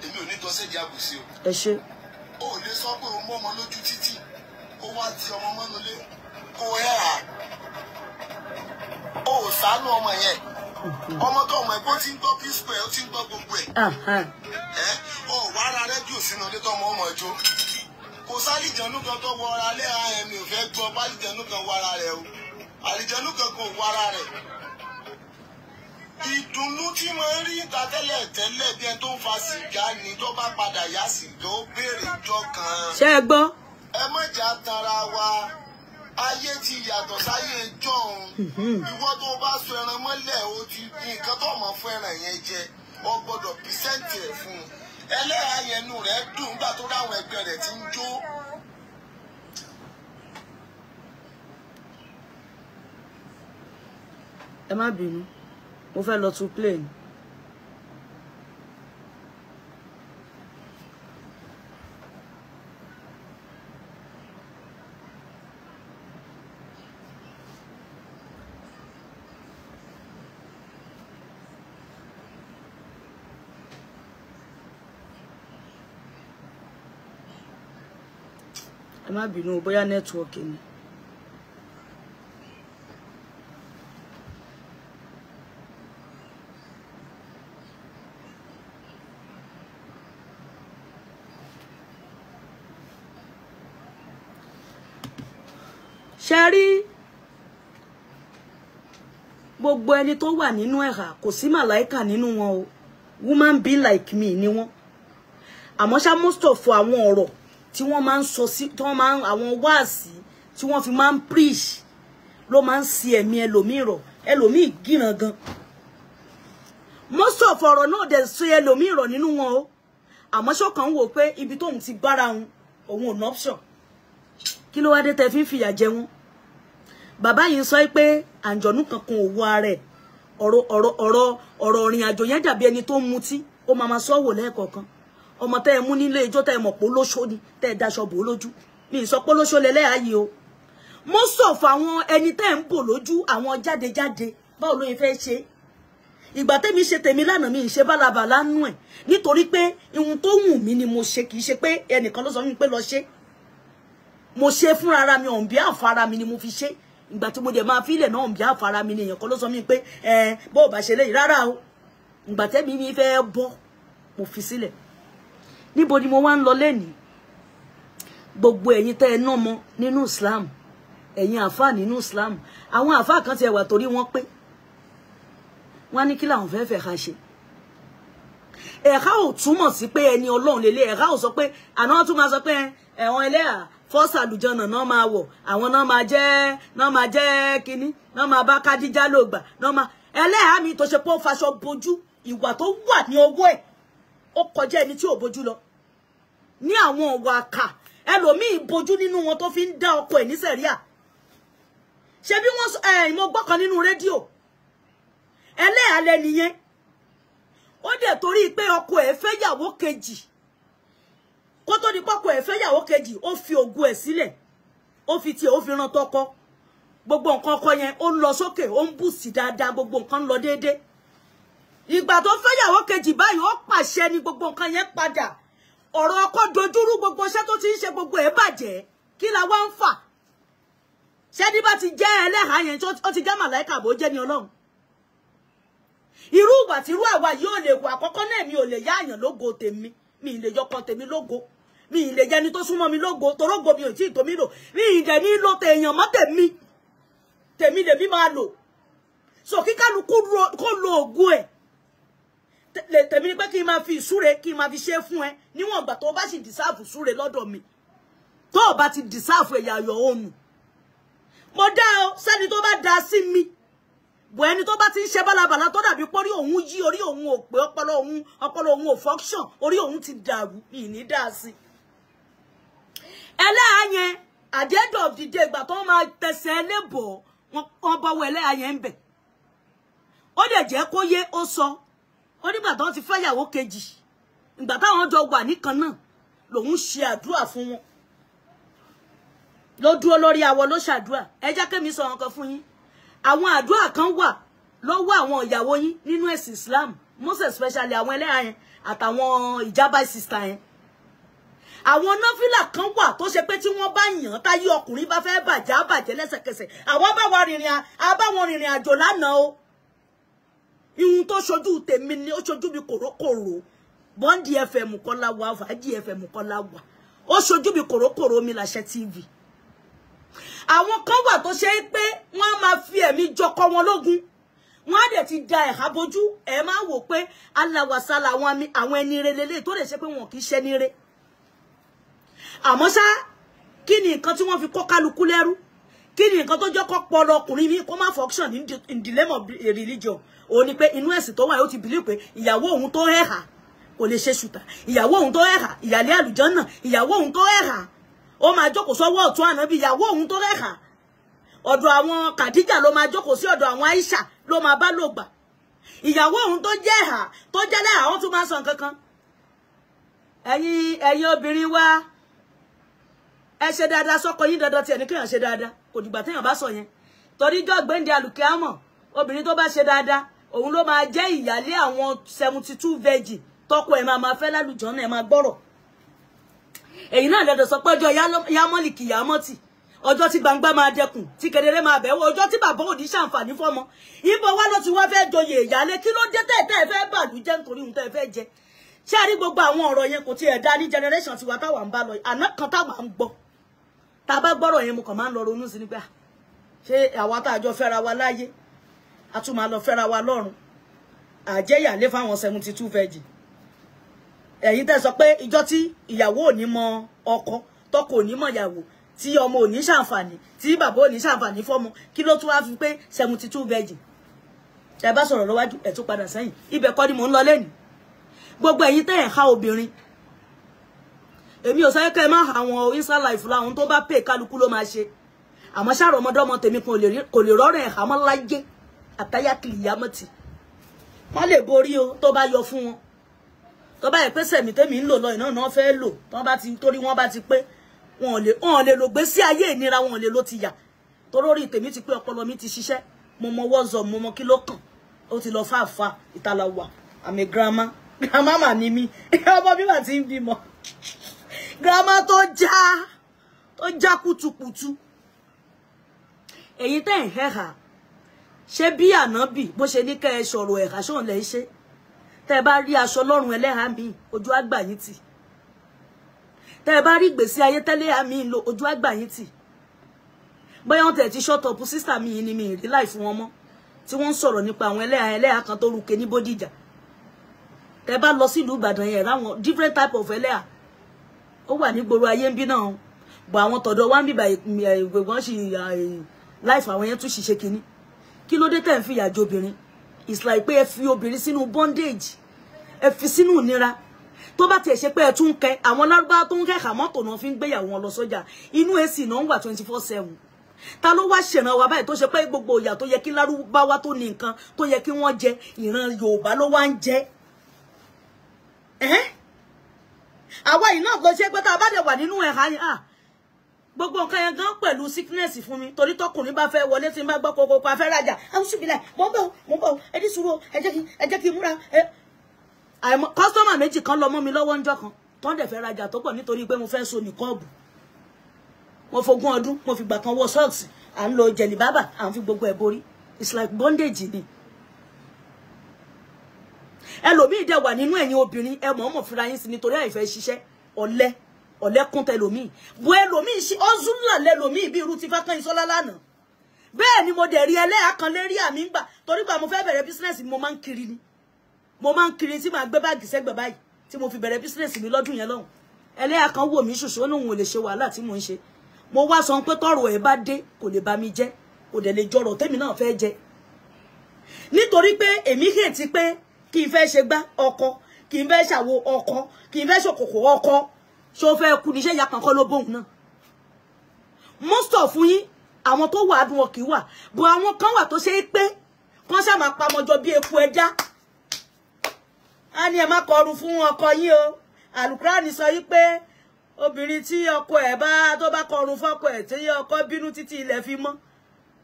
èmi ò ní tọ́sẹ̀ jẹ́ àbùsí o. Ẹ ṣe. O ò lè sọ pé o mú ọmọ lójú títì, kó wá ti ọmọ mọ́nú lé, kó ẹ̀ hà. O ò ṣàánú ọmọ yẹn. Ọmọ tó ọmọ ẹ̀kọ́ ti ń gbọ́ P-Square, ó ti ń gbọ́ gbogbo ẹ̀. Ẹ ò wá ra rédíò sínú ilé tọmọ ọmọ ẹjọ́. Kò sálìjẹ̀nú kan tó wọ ara lẹ́ àmì ò fẹ́ gbọ́ bálìjẹ̀nú kan wọ ara rẹ̀ o. Àlìjẹ̀nú kan kò wọ ara rẹ̀. Ìdùnnú tí mo ń rí ìta tẹ́lẹ̀ tẹ́lẹ̀ bí ẹni tó ń fa sìgá ni tó bá padà yá sìgá ó béèrè ìjọ kan. Ṣé ẹ gbọ́? Ẹ má jà tara wa, ayé ti yàtọ̀ sáyé jọ̀hún. Ìwọ tó bá so ẹran mọ́lẹ̀ o ti nǹkan tó mọ̀ fún ẹran yẹn jẹ, o gbọ́dọ̀ písẹ́ǹtì ẹ̀ fún un. Ẹlẹ́yà yẹn nu rẹ̀ dùn nígbà tó ráwọn ẹgbẹ́ rẹ̀ ti ń jó. Ẹ má bínú, mo fẹ́ lọ tún plane. Ẹ má bínú, bóyá nẹ́tíwọ́ọ̀kì ni. Ṣe rí gbogbo ẹni tó wà nínú ẹ̀hà, kò sí màláìkà nínú wọn o. Woman be like me ni wọ́n. Àmọ́ ṣá, most of àwọn ọ̀rọ̀ tí wọ́n máa ń sọ sí, tí wọ́n máa ń àwọn wáàsí tí wọ́n fi máa ń preach ló máa ń si ẹ̀mí ẹlòmíì rọ̀, ẹlòmíì gíran gan. Most of ọ̀rọ̀ náà dẹ̀ sọ ẹlòmíì rọ̀ nínú wọn o. Àmọ́ ṣọ́kàn ń wò pé ibi tóun ti bára òun, òun ò ní option. Kí ló wá dé tẹ́ fi ń fìyà jẹ wọ́n? Bàbá yìí sọ pé àǹjọ̀nú kankan ò wọ ara ẹ̀. Ọ̀rọ̀ ọ̀rọ̀ ọ̀rọ̀ ọ̀rọ̀ ìrìn àjò yẹn dàbí ẹni tó ń mutí, ó máa máa sọ wò lẹ́ẹ̀kọ̀ọ̀kan. Ọmọ tẹ́ ẹ mú nílé ijó tẹ́ ẹ mọ̀ pé olóṣó ni, tẹ́ ẹ daṣọ bò ó lójú. Mi ì sọ pé olóṣó lẹ́lẹ́yà yìí o. Mo sọ fún àwọn ẹni tẹ́ ẹ ń bò lójú, àwọn jádejáde, báwo ló yẹ fẹ́ ṣe? Ìgbà tẹ́mi ṣe tèmi lánàá, mi ì ṣe bálabàlá nú ẹ̀. Nítorí pé ihun tó wù mí ni mo ṣe, kì í ṣe pé ẹnìkan ló sọ fún mi pé lọ ṣe. Mo ṣe fúnra ara mi, on behalf ara mi ni mo fi ṣe. Ìgbà tí mo dẹ̀ máa fílẹ̀ náà, on behalf ara mi ni, èèyàn kan ló sọ mí pé ẹ bó o bá ṣe léyìí rárá o. Ìgbà tẹ́mi mi fẹ́ bọ́, mo fi sílẹ̀. Níbo ni mo wá ń lọ lénìí? Gbogbo ẹ̀yin tẹ́ ẹ ná mọ nínú Islam, ẹ̀yin àáfàá nínú Islam, àwọn àáfàá kan ti ẹ̀ wà torí wọ́n pé wọ́n á ní kí làwọn fẹ́ fẹ́ ká ṣe. Ẹ̀ka ò túmọ̀ sí pé ẹni Ọlọ́run lélẹ̀. Ẹ̀ka ò sọ pé àná tún máa sọ pé ẹ̀wọ̀n ẹlẹ́yà fọ́sà àlùjọ́nà náà máa wọ̀, àwọn náà máa jẹ́, náà máa jẹ́ kínní, náà máa bá Kádíjà lò gbà, náà máa ẹlẹ́yà mi tó ṣe pé ó faṣọ bojú, ìwà tó wà ní ọwọ́ ẹ̀ ó kọjá ẹni tí ò bojú lọ. Ní àwọn ọ̀wà àkà, ẹlòmíì bojú nínú wọn tó fi ń dá ọkọ ẹ̀ ní sẹ̀ríà. Ṣé bí wọ́n ẹ̀ mo gbọ́ kan nínú rédíò, ẹlẹ́yà lẹni yẹn, ó dẹ̀ torí pé ọkọ ẹ̀ fẹ́ yàwó kejì, kó tó di pọ́kọ ẹ̀ fẹ́ yàwó kejì, ó fi ògo ẹ̀ sílẹ̀, ó fi tiẹ̀, ó fi ran tọkọ. Gbogbo nǹkan ọkọ yẹn ó ń lọ sókè, ó ń bù sí dáadáa, gbogbo nǹkan ń lọ déédéé. Ìgbà tó fẹ́ yàwó kejì báyìí, ó pàṣẹ ni gbogbo nǹkan yẹn padà. Ọ̀rọ̀ ọkọ dojúrú, gbogbo iṣẹ́ tó ti ń ṣe gbogbo ẹ̀ bàjẹ́. Kí la wá ń fà? Ṣé ní bá ti jẹ́ ẹlẹ́hàá yẹn, ó ti jẹ́ màláìkà bó jẹ́ ni Ọlọ́run? Irú ìwà tí irú àwa yìí ò lè wà. Àkọ́kọ́ náà, mi ò lè yá àyàn lógo tèmi, mi ì lè yọkọ tèmi lógo, mi ì lè jẹni tó súnmọ́ mi lógo, torógo mi ò tí ì tó mi lò, mi ì dẹ̀ ní lo tèèyàn mọ́ tèmi, tèmi lèmi máa lò. So kí kálukú kó lo ògo ẹ̀. Tèmi ni pé kí n máa fi ìsúre, kí n máa fi ṣe fún ẹ níwọ̀n ìgbà tó o bá sì dìsáàfù súre lọ́dọ̀ mi. Tó o bá ti dìsáàfù ẹ̀yà ayọ̀ òònù, mo dá o sẹ́ni tó bá dá sí mi. Bọ̀ ẹni tó bá ti ń ṣe bálabàla tó dàbí pé orí òun yí, orí òun ò pé, ọpọlọ òun, ọpọlọ òun ò function, orí òun ti dàrú, mi ní dá sí. Ẹlẹ́hàá yẹn, at the end of the day, ìgbà tó máa tẹsẹ̀ ẹlẹ́bọ̀, wọ́n bọ́wọ́ ẹlẹ́hàá yẹn ń bẹ̀. Ó dẹ̀ jẹ́ kó yé, ó sọ ó nígbà tó ti fẹ́yàwó kejì, ìgbà táwọn jọ wà nìkan náà lòun ṣe àdúrà fún wọn, ló dúró lórí awọ ló ṣàdúrà. Ẹ jẹ́ kémi sọ nǹkan fún yín. Àwọn àdúrà kan wà lọ́wọ́ àwọn ìyàwó yín nínú ẹ̀sìn Islam, most especially àwọn ẹlẹ́hàá yẹn àtàwọn ìjábá sister yẹn. Àwọn náfìlà kan wà tó ṣe pé tí wọ́n bá yàn, táyé ọkùnrin bá fẹ́ bàjẹ́, á bàjẹ́ lẹ́sẹ̀kẹsẹ̀. Àwọn bá wa rìnrìn, àbá wọn rìnrìn àjò lánàá o. Ihun tó ṣojú tèmi ni ó ṣojú mi kòrókòrò. Bọ́ndì FM kọ́ la wà, Fàájì FM kọ́ la wà. Ó ṣojú mi kòrókòrò mi Láṣẹ TV. Àwọn kan wà tó ṣe é pé wọ́n á máa fi ẹ̀mí jọkọ wọn lógun. Wọ́n á dẹ̀ ti da ẹ̀há bojú. Ẹ máa wò pé aláwàsálà àwọn ẹni re lélẹ̀ tó lè ṣe pé wọn kì í ṣe ní re. Àmọ́ ṣá, kí ni nǹkan tí wọ́n fi kó kálukú lẹ́rú? Kí ni nǹkan tó jẹ́ kó pọlọ ọkùnrin mi kó má function in the name of religion? Òun ni pé inú ẹ̀sìn tó wà ó ti believe pé ìyàwó òun tó ẹ̀hà kò lè ṣe ṣùtà, ìyàwó òun tó ẹ̀hà ìyàlẹ́ àlùjànnà, ìyàwó òun tó ẹ̀hà ó máa jókòó sọ́wọ́ ọ̀tún ànábì, ìyàwó òun tó ẹ̀hà ọ̀dọ̀ àwọn Kàdíjà ló máa jókòó sí, ọ̀dọ̀ àwọn Aisha ló máa bá lò gbà, ìyàwó òun tó jẹ́ ẹ̀hà tó jẹ́ lẹ́hà ó tún máa sọ nǹkan kan. Ẹ̀yin obìnrin wa, ẹ ṣe dáadáa sọ́kọ yín, dandan tiẹ̀ ní kéèyàn ṣe dáadáa, kò dìgbà téèyàn bá sọ yẹn. Torí jọ́ gbéǹde àlùkìámọ̀, obìnrin tó bá ṣe dáadáa òun ló máa jẹ́ ìyálé àwọn 72 virgin tọkọ ẹ̀ máa fẹ́ lálùjọ́nà. Ẹ̀ máa gbọ́rọ̀. Èyí náà lẹ́dọ̀ sọ pé ọjọ́ yámọ́lìkì yámọ́tì, ọjọ́ tí gbangba máa dẹkùn, tí kedere máa bẹ̀wọ̀, ọjọ́ tí bàbá òní ṣàǹfààní fọ́mọ. Ibo wá ló ti wá fẹ́ joyè ìyálé? Kí ló dé tẹ́ẹ̀tẹ́ ẹ fẹ́ bàlújẹ́ nítorí ohun tẹ́ ẹ fẹ́ jẹ? Ṣé a rí gbogbo àwọn ọ̀rọ̀ yẹn kò tiẹ̀ dá ní generation tiwa táwa ń bá lọ, àná kan táwa ń gbọ́. Tá a bá gbọ́rọ̀ yẹn mo kàn máa ń lọ ronú sí nígbà ṣé àwa tá a jọ fẹ́ra wa láyé a tún máa lọ fẹ́ra wa lọ́run? Àjẹyàlé fáwọn 72 virgin. Ẹ̀yin tẹ́ sọ pé ìjọ tí ìyàwó ò ní mọ ọkọ, tọkọ ò ní mọ ìyàwó, tí ọmọ ò ní ṣàǹfààní, tí bàbá ò ní ṣàǹfààní fọ́mọ, kí ló tún wá fi pé 72 virgin? Tẹ́ bá sọ̀rọ̀ lọ́wájú ẹ̀ tún padà sẹ́yìn. Ibẹ̀ kọ́ ni mò ń lọ lẹ́nu. Gbogbo ẹ̀yin tẹ́ ẹ̀ ha obìnrin, èmi ò sáré kẹ́ ẹ má ha àwọn inside life láwọn tó bá pè kálukú ló máa ṣe. Àmọ́ ṣáà ọmọdọ́mọ tèmi kò lè rọrùn ẹ̀há mọ́ láyé àtàyà kìlìyàmọ́tì. Wọ́n lè borí o tó bá yọ fún wọn. Tó bá yẹ pé sẹ̀mí tèmi ń lò lọ iná náà fẹ́ lò, tó bá ti torí wọ́n bá ti pé wọn ò lè lò gbé sí ayé ìnira, wọn ò lè lò ti yà. Torórí tèmi ti pé, ọpọlọ mi ti ṣiṣẹ́, mo mọ wọ́zọ̀, mo mọ kí ló kàn. Ó ti lọ fáfá ìtàlà wà. Àmì girama girama mà ní mi, ọmọ mi mà ti ń bímọ. Girama tó já kùtùkùtù. Èyí tẹ́ ń hẹ́hà, ṣé bí ànábì bó ṣe ní kẹ́ ẹ sọ̀rọ̀ ẹ̀hà ṣóun lẹ́ ṣe? Tẹ́ ẹ bá rí aṣọ lọ́rùn ẹlẹ́hà mi, ojú àgbà yín tì. Tẹ́ ẹ bá rí ìgbésí ayé tẹ́lẹ̀ mi ń lo, ojú àgbà yín tì. Bóyá wọ́n tẹ̀ ti shut up sísà mi yìí ni mi rí láì fún wọn mọ́, tí wọ́n ń sọ̀rọ̀ nípa àwọn ẹlẹ́hà kan tó rúke ní Bódìjà. Tẹ́ bá lọ sílùú Ìbàdàn yẹn, ráwọn different type of ẹlẹ́hà ó wà ní gbòòrò ayé ń bí náà, bọ̀ àwọn tọ̀dọ̀ wá ń bíbà ìgbẹ̀gbọ́n ṣì láìfà àwọn yẹn tún ṣiṣẹ́ kínní. Kí ló dé tẹ́ ń fìyà jẹ obìnrin? It's like pé ẹ fi obìnrin sínú bondage, ẹ fi sínú ìnira. Tó bá tiẹ̀ ṣe pé ẹ tún ń kẹ àwọn lárúbáwá tó ń kẹ́kà mọ́tò náà fi ń gbéyàwó wọn lọ sọ́jà, inú AC náà ń wà 24/7. Ta ló wá ṣèràn wa báyìí tó ṣe pé gbogbo ìyà tó yẹ kí lárúbáwá tó ní nǹkan tó yẹ kí wọ́n jẹ, ìran Yorùbá ló wá ń jẹ? Àwa yìí náà lọ ṣe pé tá a bá dẹ̀ wà nínú ẹ̀ka yẹn, gbogbo nǹkan yẹn gan pẹ̀lú sickness fún mi. Torí tọkùnrin bá fẹ́ wọlé tí n bá gbọ́ kókó afẹ́ rajà, àwọn ṣùgbìlẹ̀ mò ń bọ̀, ẹ ní sùúrù, ẹ jẹ́ kí n múra. Kọ́sítọ́mà méjì kan lọ mọ́ mi lọ́wọ́ ńjọ́ kan tó ń dẹ̀ fẹ́ rajà tó pọ̀ nítorí pé mo fẹ́ so ní kọ́ọ̀bù. Mo fogún ọdún, mo fìgbà kan wọ sọ́ọ̀sì, à ń lo jẹ̀lì bábà, à ń fi gbogbo ẹ̀ borí. It's like bondage ni. Ẹlòmíì dẹ̀ wà nínú ẹ̀yin obìnrin, ẹ mọ̀ọ́mọ̀ fira yín sí nítorí àìfẹ́ ṣiṣẹ́, ọ̀lẹ ọ̀lẹ kún tẹlòmíì. Bó ẹlòmíì ṣe ọ́zúnlà lẹlòmíì bí irú ti Fákànyìnsọ́lá lánàá. Bẹ́ẹ̀ ni mo dẹ̀ rí ẹlẹ́yà kan lérí àmì ń gbà, torí gbà mo fẹ́ bẹ̀rẹ̀ bísínẹ́sì mo máa ń kiri ni. Mo máa ń kiri tí màá gbé báàgì sẹ́gbẹ̀ báyìí tí mo fi bẹ̀rẹ̀ bísínẹ́sì mi lọ́dún yẹn lọ́hùn. Ẹlẹ́yà kan wò mí ṣoṣo, ó lóun ò lè ṣe wàhálà tí mò ń ṣe. Mo wá sọ pé tọ́rọ̀ ẹ̀ bá dé kò lè bá mi jẹ́, kò dẹ̀ lè jọrọ̀ tèmi náà fẹ́ jẹ. Nítorí pé èmi hètí pé kí n fẹ́ ṣe gbá ọkọ, kí n fẹ́ ṣàwo ọkọ, kí n fẹ́ ṣòkòkò ọkọ, ṣó fẹ́ kú níṣẹ́ ìyá kan kọ́ ló bóun náà. Most of yín àwọn tó wà dùn ọkì wà, bọ̀ àwọn kan wà tó ṣe é pé kán ṣáà máa pamọ́jọ bí eku ẹja. A ní ẹ má kọrun fún ọkọ yín o. Àlùkùránì sọ yí pé obìnrin tí ọkọ ẹ̀ bá tó bá kọrun fọ́kọ ẹ̀ tí ọkọ bínú títí ilẹ̀ fi mọ́,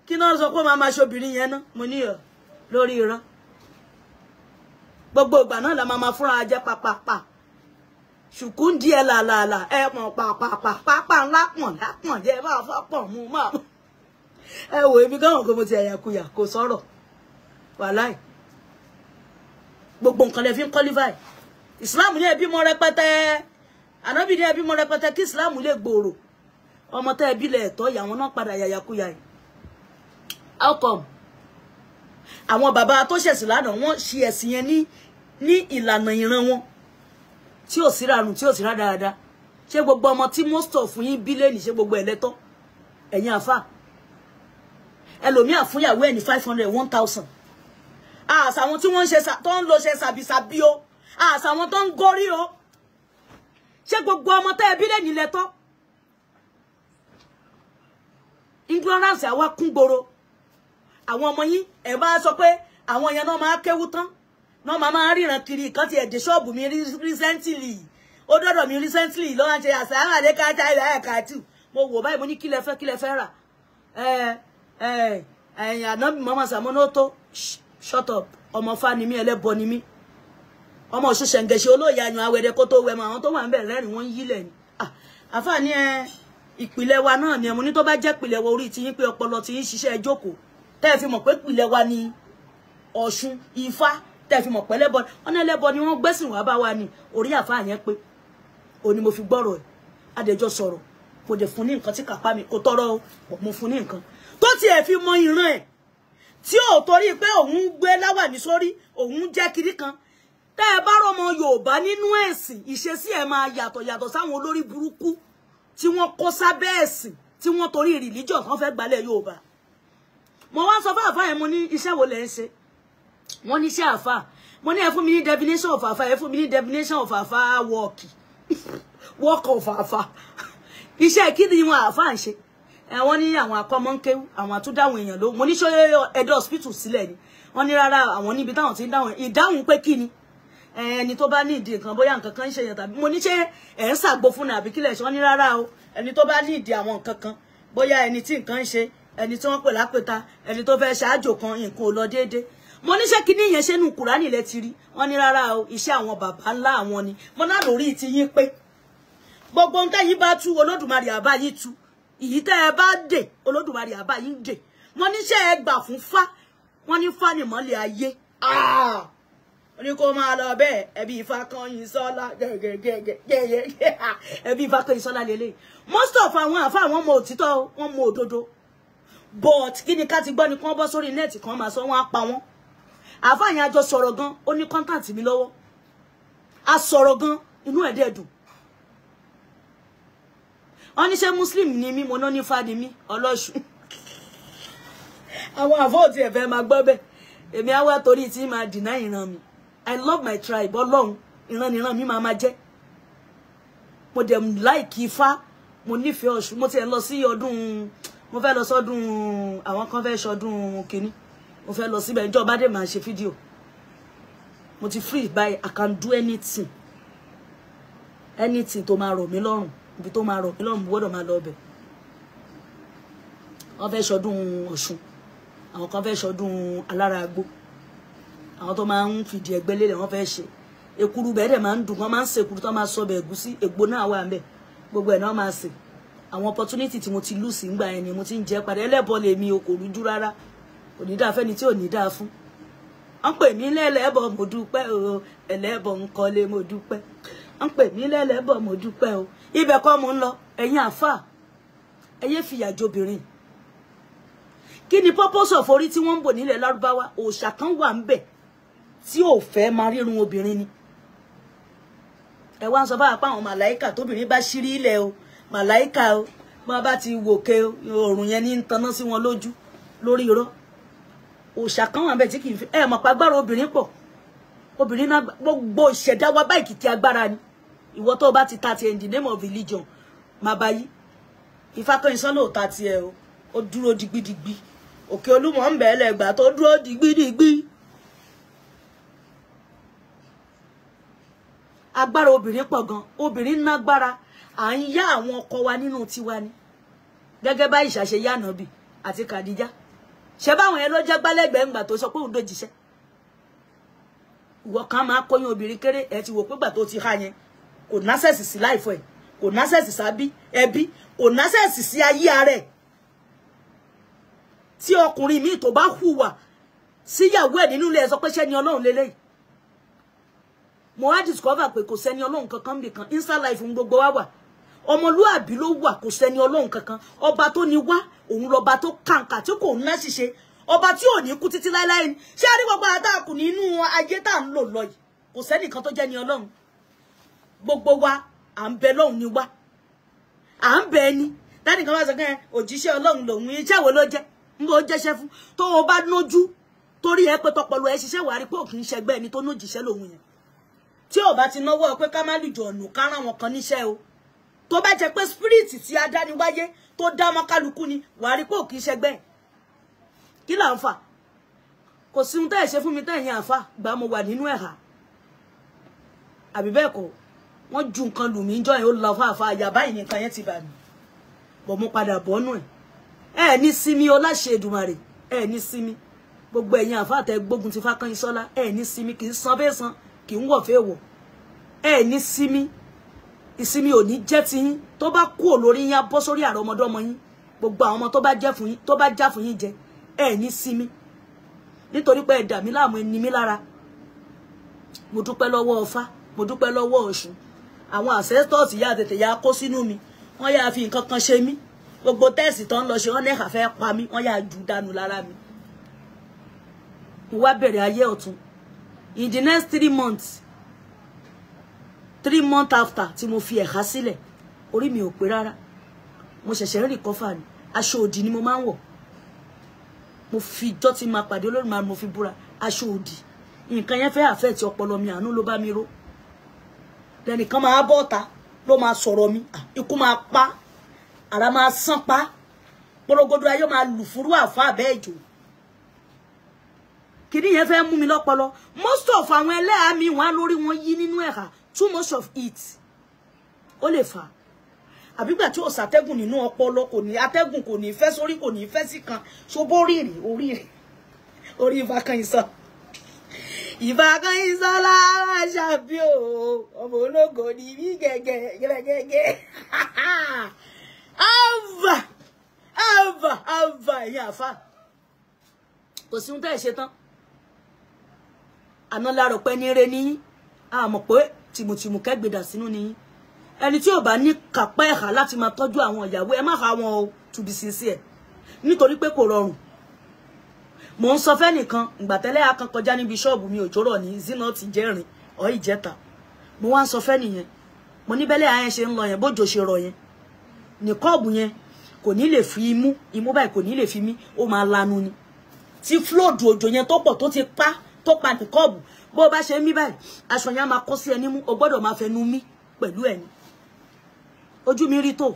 kí náà sọ pé máa máa ṣe obìnrin yẹn ná? Mo ní ọ lórí irọ́. Gbogbo ìgbà náà la máa máa fúnra jẹ pàpàpà. Ṣùkú ń di ẹ làlàlà, ẹ mọ̀ pàpàpà pápá ńlá pọ̀n lápọ̀n jẹ́ bá fọ́pọ̀ mú máa. Ẹ wò èmi gan-an kò mo ti ẹ̀yà kuyà kò sọ̀rọ̀. Wàláì. Gbogbo nǹkan lẹ fi ń qualify. Islam ní ẹbí mọ rẹpẹtẹ, ànábì ní ẹbí mọ rẹpẹtẹ kí Islam lè gbòòrò. Ọmọ tẹ́ ẹbí lẹ ẹ̀tọ́ ìyàwó náà padà yàyàkuyà yìí. How come? Àwọn bàbá tó ṣẹ̀sìn lánàá wọ́n ṣe ẹ̀sìn yẹn ní ìlànà ìran wọn tí ò sí rarùn, tí ò sí rádaràda. Ṣé gbogbo ọmọ tí most of yín bí lẹ́nìí, ṣé gbogbo ẹ̀ lẹ́tọ́? Ẹ̀yin àfà, ẹlòmíà fúnyàwó ẹ̀ ní 500, 1000. Àṣà àwọn tí wọ́n ń ṣe tó ń lo ṣe sàbìsàbí o, àṣà àwọn tó ń gorí o. Ṣé gbogbo ọmọ tẹ́ ẹbí lẹ́nìí lẹ́tọ́? Ignorance àwa kún gbòòrò. Àwọn ọmọ yín, ẹ bá sọ pé àwọn yẹn náà máa kéwú tán, náà máa ríran kiri. Kan ti ẹ̀dẹ̀ ṣọ́ọ̀bù mi recently, ó dọ́dọ̀ mi recently ló wá ń ṣe àṣà àdékájá ilẹ̀ ẹ̀ka tù. Mo wò báyìí, mo ní kí lẹ fẹ́, kí lẹ fẹ́ rà? Ẹ ẹ ẹ̀yìn ànábì mọ́mọ́ sàmúnú tó shut up. Ọmọ fa ni mí, ẹlẹ́bọ ni mí, ọmọ Ọ̀ṣun ṣẹ̀ǹgẹ̀ṣẹ̀ olóòyè àyàn awẹ́dẹ kó tó wẹ̀ mọ́. Àwọn tó wà ń bẹ̀ rẹ́rìn, wọ́n ń yílẹ̀ ni. Àfààní ẹ ìpìlẹ̀ wa náà ni. Ẹ mo ní tó bá jẹ́ ìpìlẹ̀ wa, orí ti yín pé ọpọlọ ti yín ṣiṣẹ́, ẹ jókòó. Tẹ́ ẹ fi mọ̀ pé ìpìlẹ̀ wa ni Ọ̀ṣun Ifá, tẹ́ ẹ fi mọ̀ pé ẹlẹ́bọ, ọ̀nà ẹlẹ́bọ ni wọ́n gbẹ́sìn wá bá wa ni. Orí àfáà yẹn pé ó ní mo fi gbọ́rọ̀ ẹ̀. Adẹjọ́ sọ̀rọ̀, kò dẹ̀ fún ní nǹkan tí kápá mi kò tọrọ o, mo fún ní nǹkan tó tiẹ̀ fi mọ ìran ẹ̀, tí ò torí pé òun gbé láwàní sórí, òun jẹ́ kiri kan. Tẹ́ ẹ bá rọmọ Yorùbá nínú ẹ̀sìn, ìṣesí ẹ̀ máa yàtọ̀ yàtọ̀ sáwọn olórí burúkú tí wọ́n kó sábẹ́ ẹ̀sìn, tí wọ́n torí religion kan fẹ́ gbalẹ̀ Yorùbá. Mo wá sọ fún àfáà yẹn, mo ní iṣẹ́ wo lẹ̀ ń ṣe? Wọ́n ní iṣẹ́ àfáà. Mo ní ẹ fún mi ní definition of àfáà, ẹ fún mi ní definition of àfáà, work of àfáà. Iṣẹ́ kí ni wọn àfáà ń ṣe? Ẹ wọ́n ní àwọn akọ́mọ́ ń kéwú, àwọn àtúndáwọn èèyàn ló. Mo ní ṣó ẹ̀dọ̀ hospital sílẹ̀ ni? Wọ́n ní rárá, àwọn níbi táwọn ti ń dáhùn ìdáhùn pé kí ni ẹni tó bá ní ìdí nǹkan, bóyá nǹkan kan ń ṣe èèyàn tàbí. Mo ní ṣé ẹ̀ ń ṣàgbo fún ni àbí kílẹ̀ ṣe? Wọ́n ní rárá o, ẹni tó bá ní ìdí àwọn nǹkan kan, bóyá ẹni tí nǹkan ń ṣe, ẹni tí wọ́n pè lápẹta, ẹni tó fẹ́ ṣáájò kan, nǹkan ò lọ déédé. Mo ní ṣé kíní yẹn ṣe nù Kùránì lẹ ti rí? Wọ́n ní rárá o, iṣẹ́ àwọn bàbá ńlá àwọn ni. Mo náà lórí ti yín pé gbogbo ohun tẹ́yìn bá tú, Olódùmarè àbá yín tú. Ìyí tẹ́ ẹ bá dè, Olódùmarè àbá yín dè. Mo ní ṣé ẹ gbà fún fá? Wọ́n ní fá nìmọ́lẹ̀ ayé. Ó ní kó máa lọ bẹ́ẹ̀. Ẹbí Ifákànyìnsọ́lá gẹ́gẹ́gẹ́gẹ́, ẹbí Ifákànyìnsọ́lá lélẹ̀. Most of àwọn àfa, àwọn mọ òtítọ́, wọ́n mọ òdodo, but kí ni ká ti gbọ́ ni kí wọ́n bọ́ sórí net kan máa sọ, wọ́n á pa wọ́n. Àfa yẹn, a jọ sọ̀rọ̀ gan, ó ní contact mi lọ́wọ́, a sọ̀rọ̀ gan, inú ẹ̀ dẹ̀ dùn. Wọ́n ní ṣé Muslim ni mí? Mo náà ní fa ni mí, ọlọ́ṣun. Àwọn àfọ́ òtí ẹ̀fẹ́ máa gbọ́ bẹ́ẹ̀. Èmi á wá torí tí máa dìná ìran mi. I love my tribe. Ọlọ́run, ìran ìran mi máa máa jẹ́. Mo dẹ̀ like Ifá, mo nífẹ̀ẹ́ Ọ̀ṣun. Mo tiẹ̀ lọ sí ọdún, mo fẹ́ lọ sọ́dún, àwọn kan fẹ́ ṣọdún kínní, mo fẹ́ lọ síbẹ̀. Ìjọba dé máa ṣe fídíò. Mo ti free by, I can do anything, anything tó máa rọ̀ mí lọ́rùn. Ibi tó máa rọ̀ mí lọ́rùn, mo gbọ́dọ̀ máa lọ ọbẹ̀. Wọ́n fẹ́ ṣọdún Ọ̀ṣun, àwọn kan fẹ́ ṣọdún alára agbó, àwọn tó máa ń fìdí ẹgbẹ́ lélẹ̀, wọ́n fẹ́ ṣe èkuru. Bẹ́ẹ̀ dẹ̀ máa ń dùn, wọ́n máa ń ṣe èkuru tó máa sọ bẹ̀ ẹ̀gúsí, ègbò náà wà ń bẹ̀, gbogbo ẹ̀ náà máa sè. Àwọn opportunity tí mo ti lose ńgbà yẹn ni mo ti ń jẹ padà. Ẹlẹ́bọ lèmi o, kò rújú rárá. Kò ní dáa fẹ́ni tí ò ní dáa fún. Wọ́n pè mí lẹ́lẹ́bọ, mo dúpẹ́ o. Ẹlẹ́bọ ń kọ́lé, mo dúpẹ́. Wọ́n pè mí lẹ́lẹ́bọ, mo dúpẹ́ o. Ibẹ̀ kọ́ mo ń lọ. Ẹ̀yin àáfàá, ẹ yé fìyà jobìnrin. Kí ni purpose of orí tí wọ́n ń bò nílẹ̀ Lárúbáwá? Òòṣà kan wà ń bẹ̀ tí ò fẹ́ máa rírun obìnrin ni. Ẹ wá ń sọ báwa pé àwọn màláìkà, tóbìnrin bá ṣírí ilẹ̀ o, màláìkà o, bá bá ti wòkè òrùn yẹn ní ń taná sí wọn lójú lórí irọ́. Òòṣà kan wà ń bẹ̀ tí kì í fi ẹ mọ̀ pé agbára obìnrin pọ̀. Obìnrin náà, gbogbo ìṣẹ̀dá wa báyìí kìkì agbára ni. Ìwọ tó bá ti ta tiẹ̀ in the name of religion, máa bá yí. Ifákànyìnsọ́lá ò ta tiẹ̀ o, ó dúró digbidigbi. Òkè Olúmọ ń bẹ̀ lẹ́gbàá tó dúró digbidigbi. Agbára obìnrin pọ̀ gan. Obìnrin nágbára. À ń yá àwọn ọkọ wa nínú tiwa ni, gẹ́gẹ́ bá ìṣàṣe yá Ànábì àti Kàdíjà. Ṣé báwọn yẹn ló jẹ́ gbálẹ́gbẹ̀ẹ́ ńgbà tó sọ pé òun dòjíṣẹ́? Ìwọ kan máa kọyún obìnrin kéré, ẹ ti wò pé gbà tó ti há yẹn, kò násẹ̀sì sí láìfọ ẹ̀, kò násẹ̀sì sábí ẹbí, kò násẹ̀sì sí ayé ara ẹ̀. Tí ọkùnrin míì tó bá hùwà síyàwó ẹ̀ nínú ilé, ẹ̀ sọ pé ṣé ni Ọlọ́run lélẹ́yìí? Mo wá discover pé kò sẹ́ni Ọlọ́run kankan bì kan. Inside life ń gbogbo wa wà. Ọmọlúàbí ló wà, kò sẹ́ni Ọlọ́run kankan. Ọba tó ní wá, òun lọba tó kàǹkà tí kò ń láṣìṣe. Ọba tí ò ní kú títí láéláé ni. Ṣé a rí gbogbo àtàkù nínú ayé tá à ń lò lọ yìí? Kò sẹ́nìkan tó jẹ́ ni Ọlọ́run. Gbogbo wa à ń bẹ lọ́hùn ni wá. À ń bẹ ẹni. Tẹ́nìkan bá sọ pé òjíṣẹ́ Ọlọ́run lòun, iṣẹ́ wo ló jẹ́? Ń bó jẹ́ṣẹ́ fún. Tó o bá nójú, torí ẹ pé tọpọlọ ẹ ṣiṣẹ́, wàá rí pé òkì ń ṣẹgbẹ́ ẹni tó nójíṣẹ́ lòun yẹn. Tí ò bá ti náwó pé ká má lùjọ ọ̀nù ká rán wọn kan níṣẹ́ o. Tó bá jẹ́ pé spirit tí adániwáyé tó dá mọ́ kálukú ni, wàá rí pé òkì ń ṣẹgbẹ́. Kí là ń fà? Kò sí ohun tẹ́ ẹ̀ ṣe fún mi tẹ́ ẹ̀yin àfà gbà mo wà nínú ẹ̀hà. Àbí bẹ́ẹ̀ kọ́, wọ́n ju nǹkan lù mí jọ́ yẹn, ó lọ fáfá àyà báyìí nìkan yẹn ti bà mí. Bọ̀ mo padà bọ́nú ẹ̀. Ẹ ní sinmi o láṣẹ Èdùmàrè, ẹ ní sinmi. Gbogbo ẹ̀yin àfà tẹ́ gbógun ti Fákànyìnsọ́lá, ẹ ní sinmi, kì í san bẹ́ẹ̀ san, kì í wọ̀ fẹ́ wọ̀. Ẹ ní sinmi, ìsinmi ò ní jẹ́ ti yín. Tó bá kú lórí yín, á bọ́ sórí àrọ́mọdọ́mọ yín. Gbogbo àwọn ọmọ tó bá jẹ́ fún yín, tó bá já fún yín jẹ, ẹ ní sinmi. Nítorí pé ẹ dà mí láàmú, ẹ ní mí lára. Mo dúpẹ́ lọ́wọ́ Ọfá, mo dúpẹ́ lọ́wọ́ Ọ̀ṣun. Àwọn ancestors yá tètè yá kó sínú mi, wọ́n yá fi nǹkan kan ṣe mí. Gbogbo tẹ́ẹ̀sì tó ń lọ ṣe, wọ́n ní ẹ̀ka fẹ́ pa mí, wọ́n yá jù dànù lára mi. Mo wá bẹ̀rẹ̀ ayé ọ̀tun. In the next 3 months, 3 months after tí mo fi ẹ̀ka sílẹ̀, orí mi ò pé rárá. Mo ṣẹ̀ṣẹ̀ ń recover ni. Aṣọ òdì ni mo máa ń wọ̀. Mo fi ijọ́ tí máa pàdé Olódùmarè, mo fi búra, aṣọ òdì. Nǹkan yẹn fẹ́ affect ọpọlọ mi, àánú ló bá mi ró. Lẹ́nìkan máa bọ́ ọ̀ta ló máa sọ̀rọ̀ mi, ikú máa pa, àrá máa sán pa, porogodo ayé máa lù fúrú àfa àbẹ́ ìjò. Kìnìún yẹn fẹ́ mú mi lọ́pọlọ. Most of àwọn ẹlẹ́hàá mi wọ́n á lórí wọn yí nínú ẹ̀ka. Too much of it ó lè fà á. Àbígbà tí ò sàtẹ́gùn nínú ọpọlọ, kò ní atẹ́gùn, kò ní fẹ́ sórí, kò ní fẹ́ sí kan. Ṣobó rírì orí rẹ̀, orí Fákànyìnsọ́lá. Ìfàkànyìnsọ́lá ṣàbí o, ọmọ ológo ni mí gẹ́gẹ́ gẹ́gẹ́. Àvà àvà àvà ẹ̀yin àfà. Kò sí ohun tẹ́ ẹ̀ ṣe tán. Àná la rò pé ní re níyín. A mọ̀ pé tìmùtìmù kẹ́gbẹ̀dà sínú níyín. Ẹni tí ò bá ní kápá ẹ̀hà láti máa tọ́jú àwọn ìyàwó, ẹ má ha wọn o, to be sincere. Nítorí pé kò rọrùn. Mo ń sọ fẹ́nìkan, ìgbà tẹ́lẹ̀ a kan kọjá níbi ṣọ́ọ̀bù mi òjò rọ̀ ní Zinat ti jẹ́rìn ọ̀ ìjẹta. Mo wá ń sọ fẹ́nìyẹn. Mo ní bẹ́lẹ̀ ayẹn ṣe ń lọ yẹn, bójò ṣe rọ̀ yẹn. Nìkọ́ọ̀bù yẹn kò ní lè fi imú, imú báyìí kò ní lè fi mí, ó máa lanu ni. Tí flood òjò yẹn tó pọ̀ tó ti pa, tó pa nìkọ́ọ̀bù, bó o bá ṣe mí báyìí, aṣọ yẹn á máa kó sí ẹni mú, o gbọ́dọ̀ máa fẹnu mí pẹ̀lú ẹni. Ojú mi rí tó,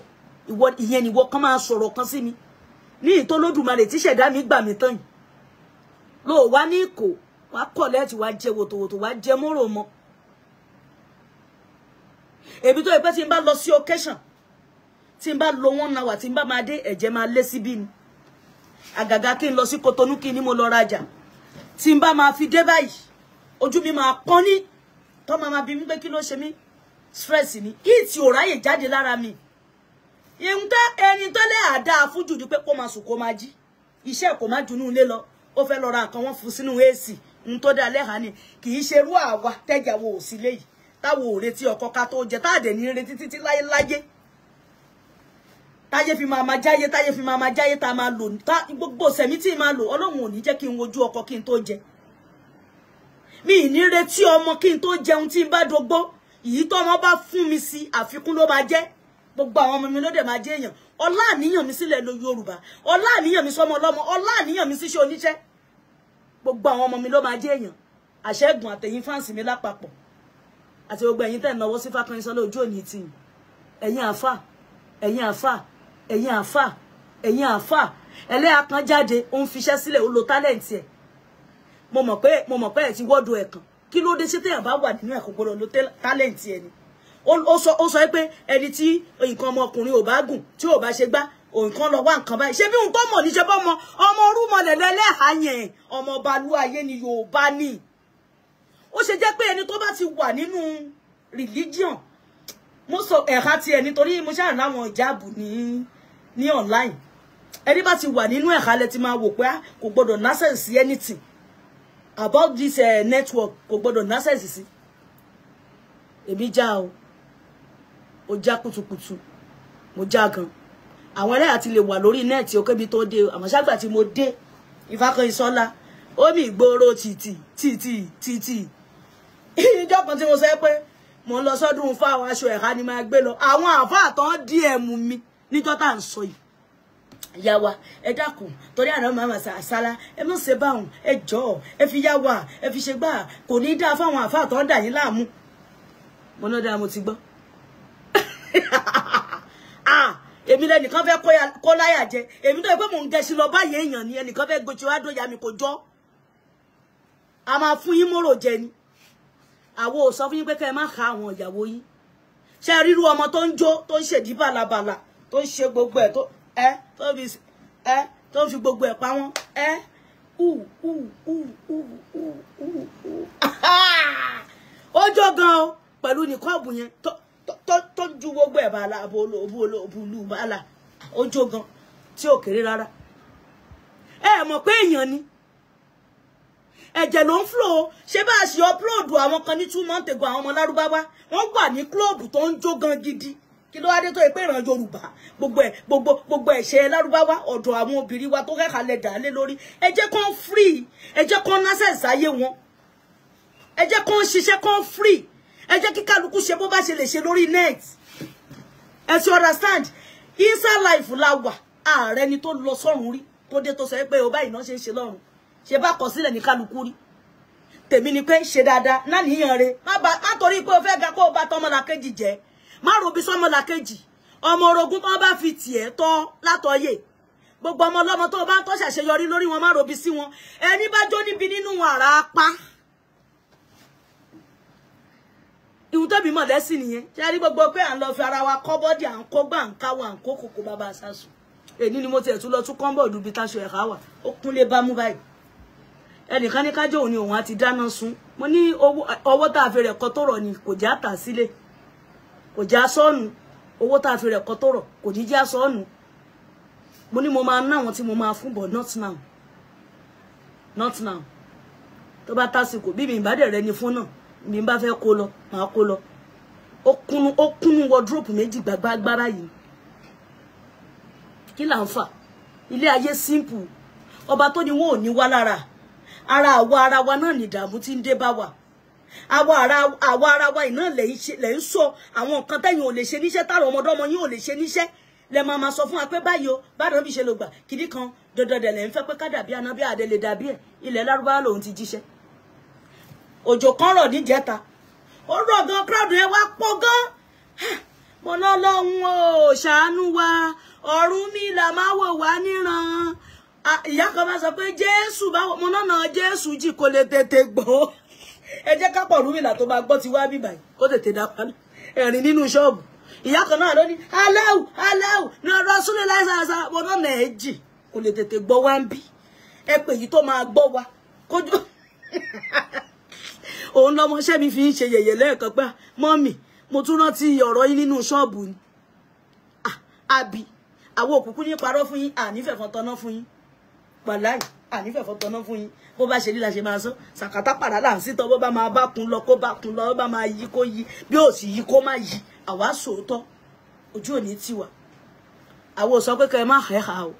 ìwọ ìyẹn ni ìwọ kan máa sọ̀rọ̀ kan sí mi. Ní ìtò Olódùmarè tí ṣẹ̀dá mi gbà mí tán yìí. Lo wá ní kò, wá kọ̀lẹ́tì, wá jẹ wòtòwòtò, wá jẹ mórò mọ́. Èmi tó yẹ pé tí n bá lọ sí occasion, tí n bá lo 1 hour, tí n bá máa dé, ẹ̀jẹ̀ máa lé síbí ni. Àgàgà kí n lọ sí Kotonu kí ni mo lọ rajà. Tí n bá máa fi dé báyìí, ojú mi máa pọ́n ní. Tó máa máa bi mí pé kí ló ṣe mí. Stress ni. Ìtì ò ráyè jáde lára mi. Ìhun tẹ́ ẹni tó lé àdá fújù ni pé kó máa sùn kó máa jí. Iṣẹ́ kò má junú ilé lọ. Ó fẹ́ lọ ra nǹkan wọ́n fún sínú AC. Ń tó dá lẹ́hàá ni. Kì í ṣerú àwa tẹ́jà wo ò sí léyìí. Táwo ò retí ọkọ ká tó jẹ, táàdẹ̀ ní retí títí láyéláyé. Táyé fi máa máa jáyé, táyé fi máa máa jáyé, tá máa lò, tá gbogbo sẹ̀mí tí máa lò, Ọlọ́run ò ní jẹ́ kí n wojú ọkọ kí n tó jẹ. Mi ì ní retí ọmọ kí n tó jẹun tí n bá dógbó. Ìyí tó ọmọ bá fún mi sí, àfikún ló máa jẹ́. Gbogbo àwọn ọmọ mi ló dẹ̀ máa jẹ́ èèyàn. Ọlá àníyàn mi sílẹ̀ lo Yorùbá. Ọlá àníyàn mi sọmọ ọlọ́mọ. Ọlá àníyàn mi síṣẹ́ oníṣẹ́. Gbogbo àwọn ọmọ mi ló máa jẹ́ èèyàn. Àṣẹ́gun àtẹ̀yìn fáǹsì mi lápapọ̀. Àti gbogbo ẹ̀yin tẹ́ náwó sí Fákànyìnsọ́lá ojú òní tì yín. Ẹ̀yin àfà, ẹ̀yin àfà, ẹ̀yin àfà, ẹ̀yin àfà. Ẹlẹ́yà kan jáde, ó ń fiṣẹ́ sílẹ̀, ó lo tálẹ̀ǹtì ẹ̀. Mo mọ̀ pé ẹ̀ ti wọ́dọ̀ ẹ̀ kan. Kí ló dé ṣé téèyàn bá wà nínú ẹ̀ kò gbọ́dọ̀ lo tálẹ̀ǹtì ẹ̀ ni? Ó sọ pé ẹni tí nǹkan ọmọkùnrin ò bá gùn, tí ò bá ṣe gbá, nǹkan lọ wá nǹkan báyìí. Ṣé bí nǹkan mọ̀ ní ṣe bọ́ ọmọ ọmọ orúmọlẹ̀ lẹ́lẹ́hàá yẹn, ọmọ balúayé ni Yorùbá ni. Ó ṣe jẹ́ pé ẹni tó bá ti wà nínú religion, mo sọ ẹ̀ka ti ẹ̀ nítorí mo ṣáà láwọn ìjáàbù ní online. Ẹni bá ti wà nínú ẹ̀ka lẹ ti máa wò pé kò gbọ́dọ̀ nonsense sí anything about this network, kò gbọ́dọ̀ nonsense sí. Èmi já o, ó já kùtùkùtù, mo já gan. Àwọn ẹlẹ́yà ti lè wà lórí nẹ́ẹ̀tì ó kébi tó dé, àmọ́ ṣágbà tí mo dé Ìfákànyìnsọ́lá ó mi ìgboro tìtì tìtì tìtì. Ìjọ kan tí mo sọ pé mo ń lọ sọ́dún fáwọn aṣọ ẹ̀ka ni máa gbé lọ, àwọn àáfàá tán DM mi níjọ́ tá à ń sọ yìí. Ìyá wa ẹ dákun, torí àná màmá sàṣálá ẹ mọ̀ ṣe báwọn, ẹ jọ̀ọ́ ẹ fi yá wa, ẹ fi ṣe gbà, kò ní dáa fáwọn àáfàá tán dà yín láàmú. Mo náà dáa, mo ti gbọ́. Èmi lẹ́nìkan fẹ́ kó láyà jẹ, èmi tó yẹ pé mò ń gẹṣin lọ báyìí èèyàn ni ẹnìkan fẹ́ gòkè wá dóyà mi kò jọ́. A máa fún yín mórò jẹ ni. Àwo ò sọ fún yín pé kẹ́ ẹ má ka àwọn ìyàwó yín. Ṣé ríru ọmọ tó ń jó, tó ń ṣèdí bàlàbàlà, tó ń ṣe gbogbo ẹ̀, tó ń fi gbogbo ẹ̀ pa wọ́n. Ó jó gan o pẹ̀lú nìkọ́ọ̀bù yẹn tó ju gbogbo ẹ̀ bàlà bòlù bàlà. Ó jó gan tí ò kéré rárá. Ẹ mọ̀ pé èèyàn ni, ẹ̀jẹ̀ ló ń flow. Ṣé bá a ṣe upload àwọn kan ní 2 months ago, àwọn ọmọ Lárúbáwá wọ́n wà ní klọ́ọ̀bù tó ń jó gan gidi. Kí ló wá dé tó yẹ pé ìran Yorùbá gbogbo ẹ̀ gbogbo ẹ̀ṣẹ̀ Lárúbáwá ọ̀dọ̀ àwọn obìnrin wa tó kẹ́kàá lẹ̀ dà lé lórí. Ẹ jẹ́ kán free, ẹ jẹ́ kán násẹ̀ sáyé wọn, ẹ jẹ́ kán ṣiṣẹ́ kán free, ẹ jẹ́ kí kálukú ṣe bó bá ṣe lè ṣe lórí net. Ẹ ti understand? Inside life la wà. Ààrẹ ni tó lọ sọ́run rí tó dé tó sọ pé o báyìí náà ṣe ń ṣe lọ́run, ṣe bá kọ sílẹ̀ ní kálukú rí. Tèmi ni pé ṣe dáadáa náà níyàn re, má torí pé o fẹ́ ga kó o bá tọmọlàkejì jẹ́, má robi sọmọlàkejì. Ọmọ orogún tó bá fi tiẹ̀ tọ́ látọyè, gbogbo ọmọ ọlọ́mọ tó bá ń tọ́ ṣàṣeyọrí lórí wọn, má robi sí wọn. Ẹni bá jó níbi nínú àrà apá. Ìhun tẹ́bi mọ̀ lẹ́sìn nìyẹn. Ṣé rí gbogbo pé à ń lọ fi ara wa kọ́ bọ́dì, à ń kó gbà ń káwọ́, à ń kó kòkó bàbá àṣàṣù. Èní ni mo tiẹ̀ tún lọ tún kọ́ńbọ̀dù bíi táṣọ ẹ̀ka wà, ó kúnlé bámú báyìí. Ẹnìkan ní kájọ òun ni òun á ti dáná sun. Mo ní ọwọ́ tá a fi rẹ̀ kọ́ tó rọ̀ ni kò já tà sílé, kò já sọ́ọ̀nù. Owó tá a fi rẹ̀ kọ́ tó rọ̀ kò ní já sọ́ọ̀nù. Mo ní mo máa ná àwọn tí mo máa fún, but not now, not now. Tó bá tásìkò bí mi ìbá dẹ̀ rẹ ni fún náà, mi bá fẹ́ kó lọ máa kó lọ. Ó kúnnú wardrobe méjì gbàgbàgbà báyìí. Kí là ń fà? Ilé ayé simple. Ọba tó ní wọn ò ní wá lára. Ara àwa ara wa náà ní ìdààmú tí ń dé bá wa. Àwa ara wa iná lẹ̀ ń sọ àwọn nǹkan tẹ́yìn ò lè ṣe níṣẹ́, táwọn ọmọdọ́mọ yín ò lè ṣe níṣẹ́. Lẹ máa máa sọ fún wa pé báyìí o, báyìí bí ṣe ló gbà kìdí kan dandan dẹ̀ lẹ̀ ń fẹ́ pé ká dàbí anábí àdẹ lè dàbí ẹ̀. Ilẹ̀ Lárúbáwá lòun ti jíṣẹ́. Òjò kan rọ̀ níjẹta, ó rọ̀ gan, crowd yẹn wá pọ̀ gan. Mo lọ́lọ́run o ṣàánú wa, Ọ̀rúnmìlà máa wò wá níran. Ìyá kan bá sọ pé Jésù báwo, mo náà Jésù jì kò lè tètè gbọ́. Ẹ jẹ́ ká pọ̀ Ọ̀rúnmìlà tó máa gbọ́ ti wá bíbà yìí kó tètè dá padà. Ẹ̀rín nínú ṣọ́ọ̀bù. Ìyá kan náà ló ní aláwù aláwù ní ọ̀rọ̀ súnlẹ̀ láìsàásà, mo náà ẹ̀ jì kò lè tètè gbọ́ wá ń bí. Ẹ pè yìí tó máa gbọ́ wa kójú. Òun lọmọṣẹ́ mi fi ń ṣe yẹ̀yẹ̀ lẹ́ẹ̀kan pé mọ́mì mo tún rántí ọ̀rọ̀ yín nínú ṣọ́ọ̀bù ni. Àbí àwọn òkùnkùn ní parọ́ fún yín, ànífẹ̀fọ́n tọ́ná fún yín. Wàláì ànífẹ̀fọ́n tọ́ná fún yín. Bó bá ṣe líla ṣe máa sọ, sàkátà pàrà là ń sítọ́, bó bá máa bá kun lọ kó bá kun lọ, bó bá máa yí kó yí, bí ó sì yí kó má yí. Àwa sòótọ́, ojú òní tiwa. Àwọn ò sọ pé kẹ́ ẹ má hẹ́hà o.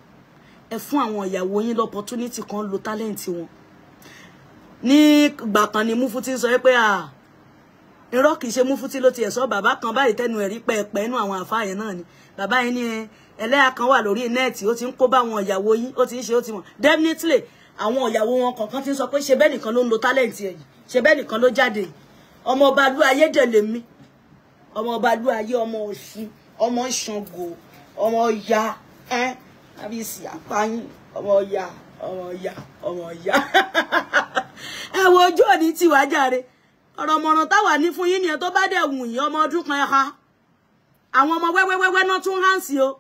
Ẹ fún àwọn ìyàwó yín lọ́pọ̀túnítì kan lo tálẹ́ǹtì wọn. Ní ìgbà kan ni Mufuti sọ pé à irọ́ kìí ṣe Mufuti ló ti ẹ̀ sọ, bàbá kan báyìí tẹnu ẹ̀rí pẹ́ẹ́pẹ́ inú àwọn àfáà yẹn náà ni. Bàbá yẹn ní ẹlẹ́yà kan wà lórí nẹ́ẹ̀tì, ó ti ń kó bá àwọn ìyàwó yín, ó ti ń ṣe, ó ti mọ̀. Definitely àwọn ìyàwó wọn kọ̀ọ̀kan ti ń sọ pé ṣe bẹ́ẹ̀ nìkan ló ń lo tálẹ̀ǹtì ẹ̀ yìí, ṣe bẹ́ẹ̀ nìkan ló jáde yìí. Ọmọ ọba lú ayé dẹ̀ lèmi, ọmọ ọba lú ayé, ọmọ Ọ̀ṣun, ọmọ Ṣàngó, ọmọ Ọya, ẹ́ àbísí àpáyín, ọmọ Ọya, ọmọ Ọya, ọmọ Ọya. Ẹ wo ojú òní tiwa jàre. Ọ̀rọ̀ mọ̀ràn táwa ní fún yín nìyẹn. Tó bá dẹ̀ wù yín, ọmọ ọdún kan ẹ̀ka. Àwọn ọmọ wẹ́wẹ́wẹ́wẹ́ náà tún hàn sí o.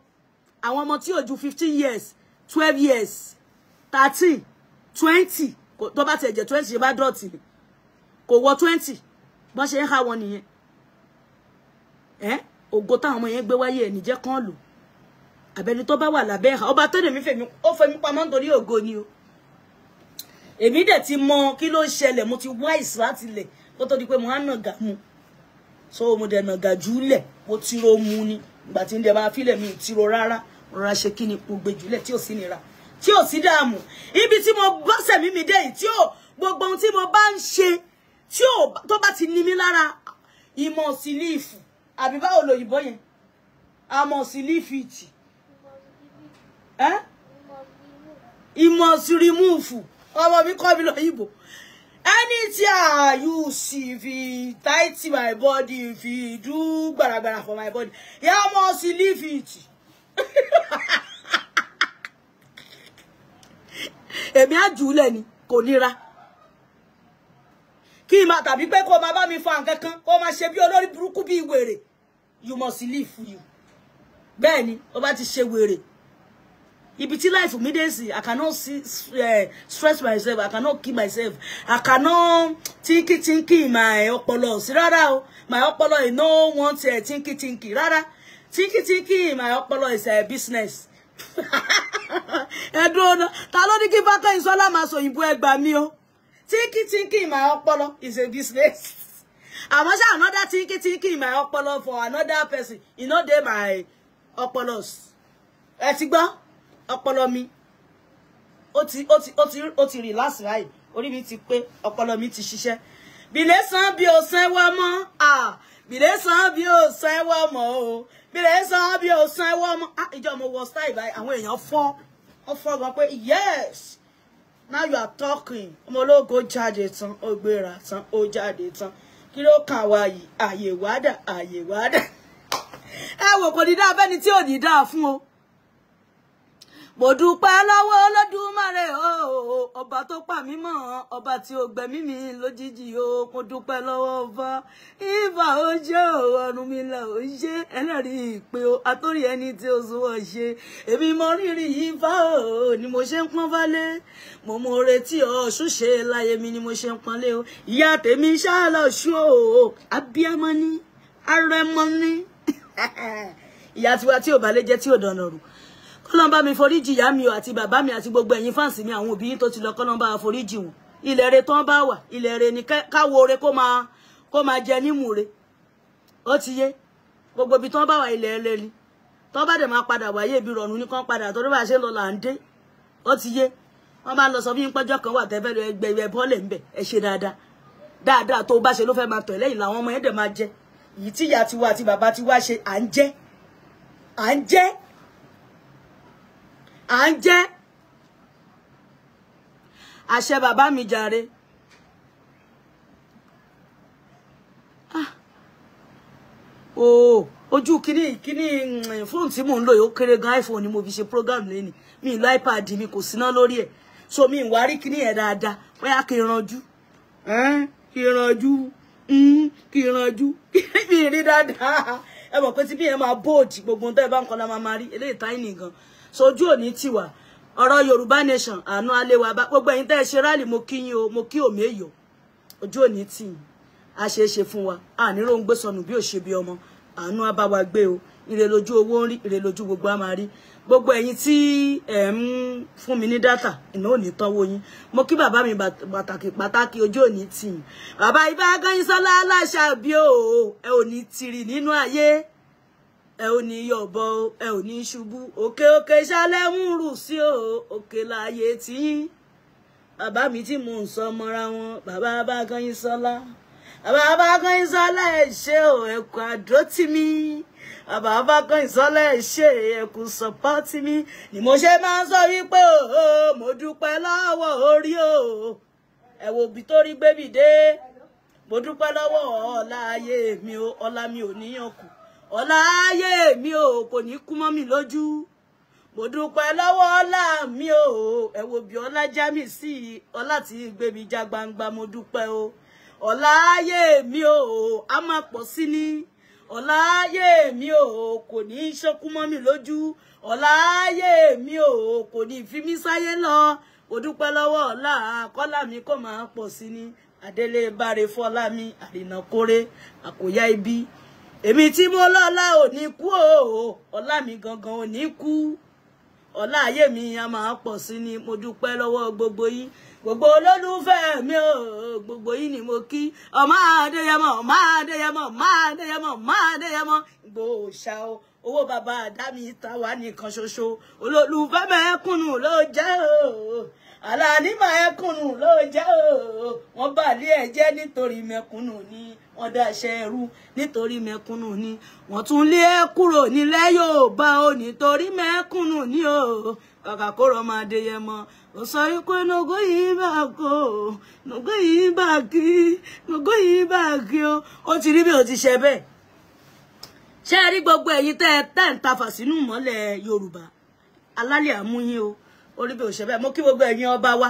Àwọn ọmọ tí ò ju 15 years, 12 years, 13, 20, tó bá tiẹ̀ jẹ́ 20 ṣe bá dọ̀tí ni. Kò wọ 20, bọ́n ṣe ń há wọn nìyẹn. Ẹ́ ògo táwọn ọmọ yẹn gbé wáyé ẹ̀ níjẹ́ kán lò. Àbẹni tó bá wà lábẹ́ ẹ̀ka, ọba tó lè mí fèmí, ó fẹ́mi pamọ́ nítorí ògo ni o. Èmi dẹ̀ ti mọ kí ló ń ṣẹlẹ̀, mo ti wáìsì láti lẹ̀ kó tó di pé mo á nà gà mu. So mo dẹ̀ nàgà jùlẹ̀, mo tiro mu ni. Ìgbà tí ń dẹ̀ máa fílẹ̀ mi ò tiro rárá. Rọra ṣe kí ni mo gbé jùlẹ̀ tí ò sí nira, tí ò sí dààmú. Ibi tí mo bá sẹ̀mí mi dé yìí, tí ò gbogbo ohun tí mo bá ń ṣe, tí ò tó bá ti ní mi lára, ìmọ̀ sí líìfù. Àbí báwo lòyìnbó yẹn? Àmọ̀ sí lífìtì. Ìmọ̀ sí rìmúùfù. Ọmọ mi kọ́ mi lóyìnbó. Anything you see, if you tight my body, if you do gbaragbara for my body, you must leave it. Èmi á jùúlẹ̀ ni, kò nira. Kí ma tàbí pé kó máa bá mi fa nǹkan kan, kó máa ṣe bí olórí burúkú bí wèrè. You must leave you. Bẹ́ẹ̀ ni, ó bá ti ṣe wèrè. Ibi tí life mi dé sí, I cannot see, stress myself, I cannot kill myself, I cannot thinky thinky my ọpọlọ sí rárá o. My ọpọlọ is no want thinky thinky rárá. Thinky thinky my ọpọlọ is a business. Ẹ dúró ná, ta ló ní kí Fákẹ́yìnsọ́lá máa sọ òyìnbó, ẹ gbà mí o. Thinky thinky my ọpọlọ is a business. Àmọ́ ṣá another thinky thinky my ọpọlọ for another person, e no dey my ọpọlọ. Ẹ ti gbọ́? Ọpọlọ mi ó ti relax ráì, orí mi ti pé, ọpọlọ mi ti ṣiṣẹ́. Bìlẹ̀ san bí o san wá mọ́, ah, bìlẹ̀ san bí o san wá mọ́ o, bìlẹ̀ san bí o san wá mọ́. Ah, ìjọ mo wọ style báyìí, àwọn èèyàn fọ́, wọ́n fọ́ gan pé yes, now you are talking. Ọmọ ológo jáde tán, ó gbéra tán, ó jáde tán. Kí ló kàn wá yìí? Àyè wádà, àyè wádà. Ẹ wò, kò ní dáa fẹ́ni tí ò ní dáa fún o. Mo dúpẹ́ lọ́wọ́ Olódùmarè o, ọba tó pa mí mọ́, ọba tí ó gbẹ̀mí mi lójijì o. Mo dúpẹ́ lọ́wọ́ ọba ìfà ó ṣe o, ọ̀run mi là ó ṣe, ẹlẹ́rìí ìpè o, àtórí ẹni tí ó sunwọ̀n ṣe. Èmi mọ rírì ìfà o, ni mo ṣe ń pọ́n fálé. Mo mọ retí Ọ̀ṣun ṣe láyé mi ni mo ṣe ń pọ́nlé o. Ìyá tèmi ṣáà lọ ṣú o, abiyamọ ni, arẹmọ ni. Ìyá tiwa tí ò bá lè jẹ́ tí ò dànà rù. Kọ́lọ́n bá mi foríjì ìyá mi o àti bàbá mi àti gbogbo ẹ̀yin fáǹsì mi, àwọn òbí yín tó ti lọ, kọ́lọ́n bá foríjì wọn. Ilẹ̀ re tán bá wà, ilẹ̀ re ni káwo re kó máa jẹ nímú re. Ó ti yé. Gbogbo ibi tán bá wà, ilẹ̀ re ni. Tán bá dẹ̀ máa padà wáyé, ibi rọ̀rùn ní kán padà, torí bá ṣe lọ là ń dé. Ó ti yé. Wọ́n bá lọ sọ fún yín pẹ́jọ́ kan wà tẹ́fẹ́ lọ ẹgbẹ́ ìwẹ̀ bọ́ọ̀lẹ̀ ńbẹ̀, ẹ ṣe dáadáa. Dáadáa tó bá ṣe ló fẹ́ máa tọ̀ lẹ́yìn làwọn ọmọ yẹn dẹ̀ máa jẹ. Èyí tí ìyá tiwa àti bàbá tiwa ṣe, à ń jẹ. À ń jẹ. À ń jẹ́. Àṣẹ bàbá mi jàre. Ah. Oh, ojú kíní kíní fóònù tí mò ń lò yìí ó kéré gan. iPhone ni mo fi ṣe program lẹ́ni. Mi lo iPad mi kò síná lórí ẹ̀. So mi ń wá rí kíní ẹ̀ dáadáa. Bóyá kí n ranjú. Kí n ranjú. Kí n ranjú. Mi rí dáadáa. Ẹ mọ̀ pé tí bí yẹn máa bold, gbogbo ohun tẹ́ ẹ bá ń kọ́ la máa máa rí. Eléyìí tiny gan. So ojú òní tiwa. Ọ̀rọ̀ Yorùbá nation, àánú alẹ́ wa bá gbogbo ẹ̀yin tẹ́ ẹ ṣe rally, mo kí yín o, mo kí òmèyọ. Ojú òní tì yín. A ṣe é ṣe fún wa. A ní róńgbé sọnù bí ò ṣe bí ọmọ. Àánú á bá wa gbé o. Ire lójú owó ń rí, ire lójú gbogbo á máa rí. Gbogbo ẹ̀yin tí ẹ ń fún mi ní data, iná ò ní tánwó yín. Mo kí bàbá mi pàtàkì pàtàkì, ojú òní tì yín. Bàbá Ifákẹ́yìnsọ́lá Aláṣàbí o, ẹ ò ní tìrì nínú ayé. Ẹ ò ní yọ̀bọ, ẹ ò ní ṣubú. Òkè òkè ṣálẹ̀ ń rù sí o, òkè láyé tí yín. Bàbá mi tí mò ń sọ mọ́ra wọn, bàbá Ifákẹ́yìnsọ́lá. Bàbá Ifákẹ́yìnsọ́lá, ẹ ṣé o, ẹ kú àdótì mi. Bàbá Ifákẹ́yìnsọ́lá, ẹ ṣé, ẹ kú sọpọ́tì mi. Ni mo ṣe máa ń sọ wípé o, mo dúpẹ́ lọ́wọ́ orí o. Ẹ wo ibi tó rí gbé mi dé. Mo dúpẹ́ lọ́wọ́ ọlá ayé mi o, ọlá mi ò níyàn kù. Ọlá ayé mi o, kò ní kú mọ́ mi lójú. Mo dúpẹ́ lọ́wọ́ ọlá mi o. Ẹ wo bí ọlá já mi sí, ọlá tí gbé mi já gbangba, mo dúpẹ́ o. Ọlá ayé mi o, a máa pọ̀ sí ni. Ọlá ayé mi o, kò ní ṣọ́kú mọ́ mi lójú. Ọlá ayé mi o, kò ní fi mí sáyé lọ. Mo dúpẹ́ lọ́wọ́ ọlá, kọ́lá mi kò máa pọ̀ sí ni. Adélé báre fọlá mi, àrìnà kórè, àkóyá ibi. Èmi tí mo lọ́lá ò ní kú o, ọlá mi gangan ò ní kú. Ọlá ayé mi a máa pọ̀ sí ni. Mo dúpẹ́ lọ́wọ́ gbogbo yín, gbogbo olólùfẹ́ mi o, Gbogbo yín ni mo kí. Ọmọ Adéyẹmọ, ọmọ Adéyẹmọ, ọmọ Adéyẹmọ, ọmọ Adéyẹmọ gbòòṣà o. Owó bàbá àdámi ta wá nìkan ṣoṣo. Olólùfẹ́ mẹ́kúnnù ló jẹ́ o. Àlàní mẹ́kúnnù ló jẹ́ o. Wọ́n bà lé ẹ̀ jẹ́ nítorí mẹ́kúnnù ni. Wọ́n dáṣẹ́ ẹrú nítorí mẹ́kúnnù ni. Wọ́n tún lé ẹ kúrò nílẹ̀ Yorùbá o nítorí mẹ́kúnnù ni o. Kàkà kó rọ máa Adéyẹmọ. Ó sọ wípé nogó yìí bá kó, nogó yìí bá kí, nogó yìí bá kí o. Ó ti rí bí ó ti ṣe bẹ́ẹ̀. Ṣé ẹ rí gbogbo ẹ̀yin tẹ́ ẹ ń tafà sínú ìmọ́lẹ̀ Yorùbá? Alálẹ̀ àmúyín o. Orí bí ó ṣe bẹ́ẹ̀. Mo kí gbogbo ẹ̀yin ọba wa.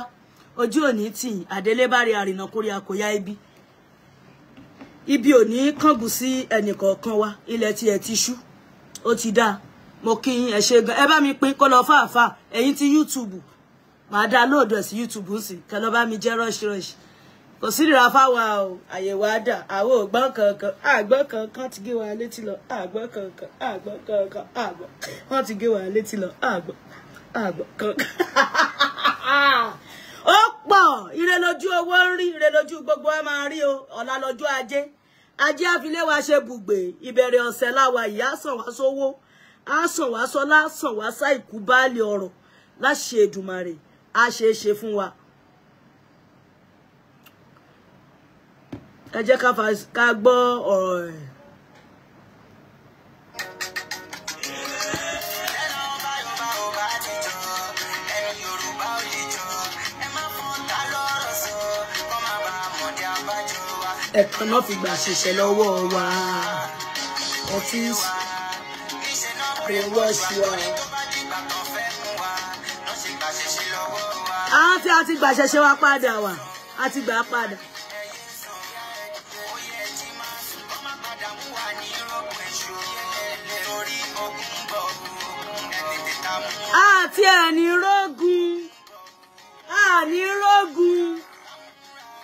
Ojú òní tì yín. Àdélé bá rí àrìnà kórí àkóyá ibi. Ibi ò ní kángun sí ẹnìkọ̀ọ̀kan wa. Ilẹ̀ tí ẹ ti ṣú. Ó ti dáa. Mo kí yín, ẹ ṣé gan. Ẹ bá mi pín kó lọ fàáfàá. Ẹ̀yin ti YouTube. Màá dá lóòdù ẹ̀ sí YouTube ń sìn. Kẹ́ lọ bá mi jẹ́ rush rush. Kò sí ìrira fáwa o. Àyèwò àdà. Àwọn ògbọ́n kankan. Àgbọ́n kankan ti gé wa létí lọ. Àgbọ́n kankan. Àgbọ́n kankan. Àgbọ́n. Wọ́n ti gé wa létí lọ. Àgbọ́n. Àgbọ́n kankan. Ó pọ̀. Ire lójú owó ń rí. Ire lójú gbogbo wa máa rí o. Ọ̀la lọ́jọ́ ajé. Ajé àfilé wa ṣe bùgbé. Ìbẹ̀rẹ̀ ọ̀sẹ̀ láwa yìí. Á sàn wá sówó. Á sàn wá sọ́lá. Sàn wá sáìkú báàlì ọ̀rọ̀. Láṣẹ Èdùmàrè. Á ṣe é ṣe fún wa. Ẹ jẹ́ ká gbọ́ ọ̀rọ̀ ẹ̀. Ẹ̀kan náà fi gbà ṣiṣẹ́ lọ́wọ́ wa. Ọtí brainwash wa. Àwọn tí a ti gbà ṣẹ̀ṣẹ̀ wa padà wà, a ti gbà padà. Àti ẹni rógun, àní rógun.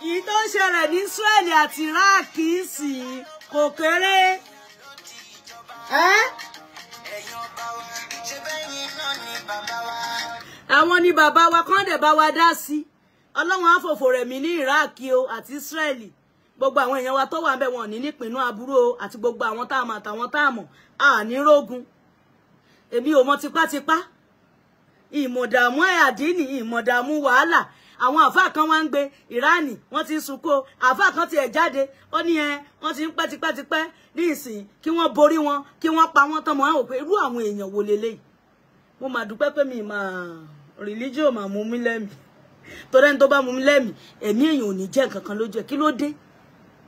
Èyí tó ń ṣẹlẹ̀ ní Israẹli àti Iraq sì kò kéré. Àwọn ni bàbá wa kàn dẹ̀ bá wa dá sí. Ọlọ́run á fòfò rẹ̀ mí ní Iraq o àti Israẹli. Gbogbo àwọn èèyàn wa tó wà ńbẹ̀ wọn ní nípinnu aburú o àti gbogbo àwọn tá a mọ̀ àtàwọn tá a mọ̀ àní rógun. Èmi ò mọ̀ tipátipá. Ìmọ̀dàmú àdínì, ìmọ̀dàmú wàhálà. Àwọn àfáà kan wá ń gbé Ìránì, wọ́n ti ń sunkún. Àfáà kan ti ẹ̀ jáde, ó ní ẹ, wọ́n ti ń pẹ́ tipẹ́tipẹ́ ní ìsìn kí wọ́n borí wọn, kí wọ́n pa wọ́n tán mọ́. Àwọn òpè irú àwọn èèyàn wo leléyìí. Mo mà dúpẹ́ pé mi mà religion mà mú mi lẹ́mìí. Torí ẹni tó bá mú mi lẹ́mìí, ẹ̀mí èèyàn ò ní jẹ́ nǹkan kan lójú ẹ̀. Kí ló dé?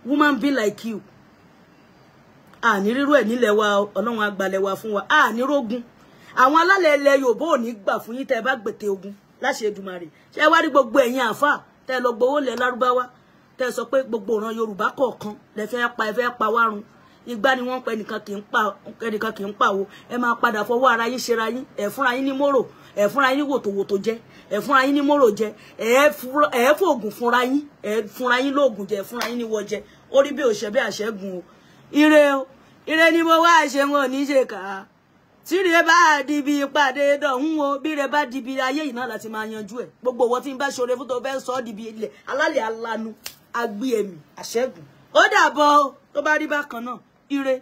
Woman be like you. Àní rírú ẹ̀ nílẹ̀ wa, Ọlọ́run á gbalẹ̀ wa fún wa. Àní rógun. Àwọn alálẹ̀ ilẹ̀ Yorùbá ò ní gbà fún yín tẹ́ ẹ bá gbètè ogun láṣẹ Èdùmàrè. Ṣé wá rí gbogbo ẹ̀yin àáfàá tẹ́ ẹ lọ gbowó lẹ̀ Lárúbáwá, tẹ́ ẹ sọ pé gbogbo ìran Yorùbá kọ̀ọ̀kan lẹ fẹ́ pa, ẹ fẹ́ pa wá run. Igbá ni wọ́n pa, ẹnìkan kì í pa wo. Ẹ máa padà fọwọ́ ara yín ṣera yín. Ẹ fúnra yín ní mórò, ẹ fúnra yín ní wòtòwòtò jẹ, ẹ fúnra yín ní mórò jẹ, ẹ fòògùn fúnra yín, ẹ fúnra yín lóògùn jẹ, ẹ fúnra yín ní wọ jẹ. Ó rí bí òṣè bí àṣẹgùn o. Ire o, ire ni mo wá ṣe, wọn ò ní ṣe kà á. Tíre bá dibi ìpàdé dọ̀hún o, bíre bá dibi ayé yìí náà láti máa yanjú ẹ̀. Gbogbo owó tí ń bá ṣoore fún tó fẹ́ sọ ọ́ dibi ilẹ̀ alálẹ̀ alanu agbé ẹ̀mí àṣẹ́gun. Ó dàbọ̀ o, tó bá rí bákan náà, ire.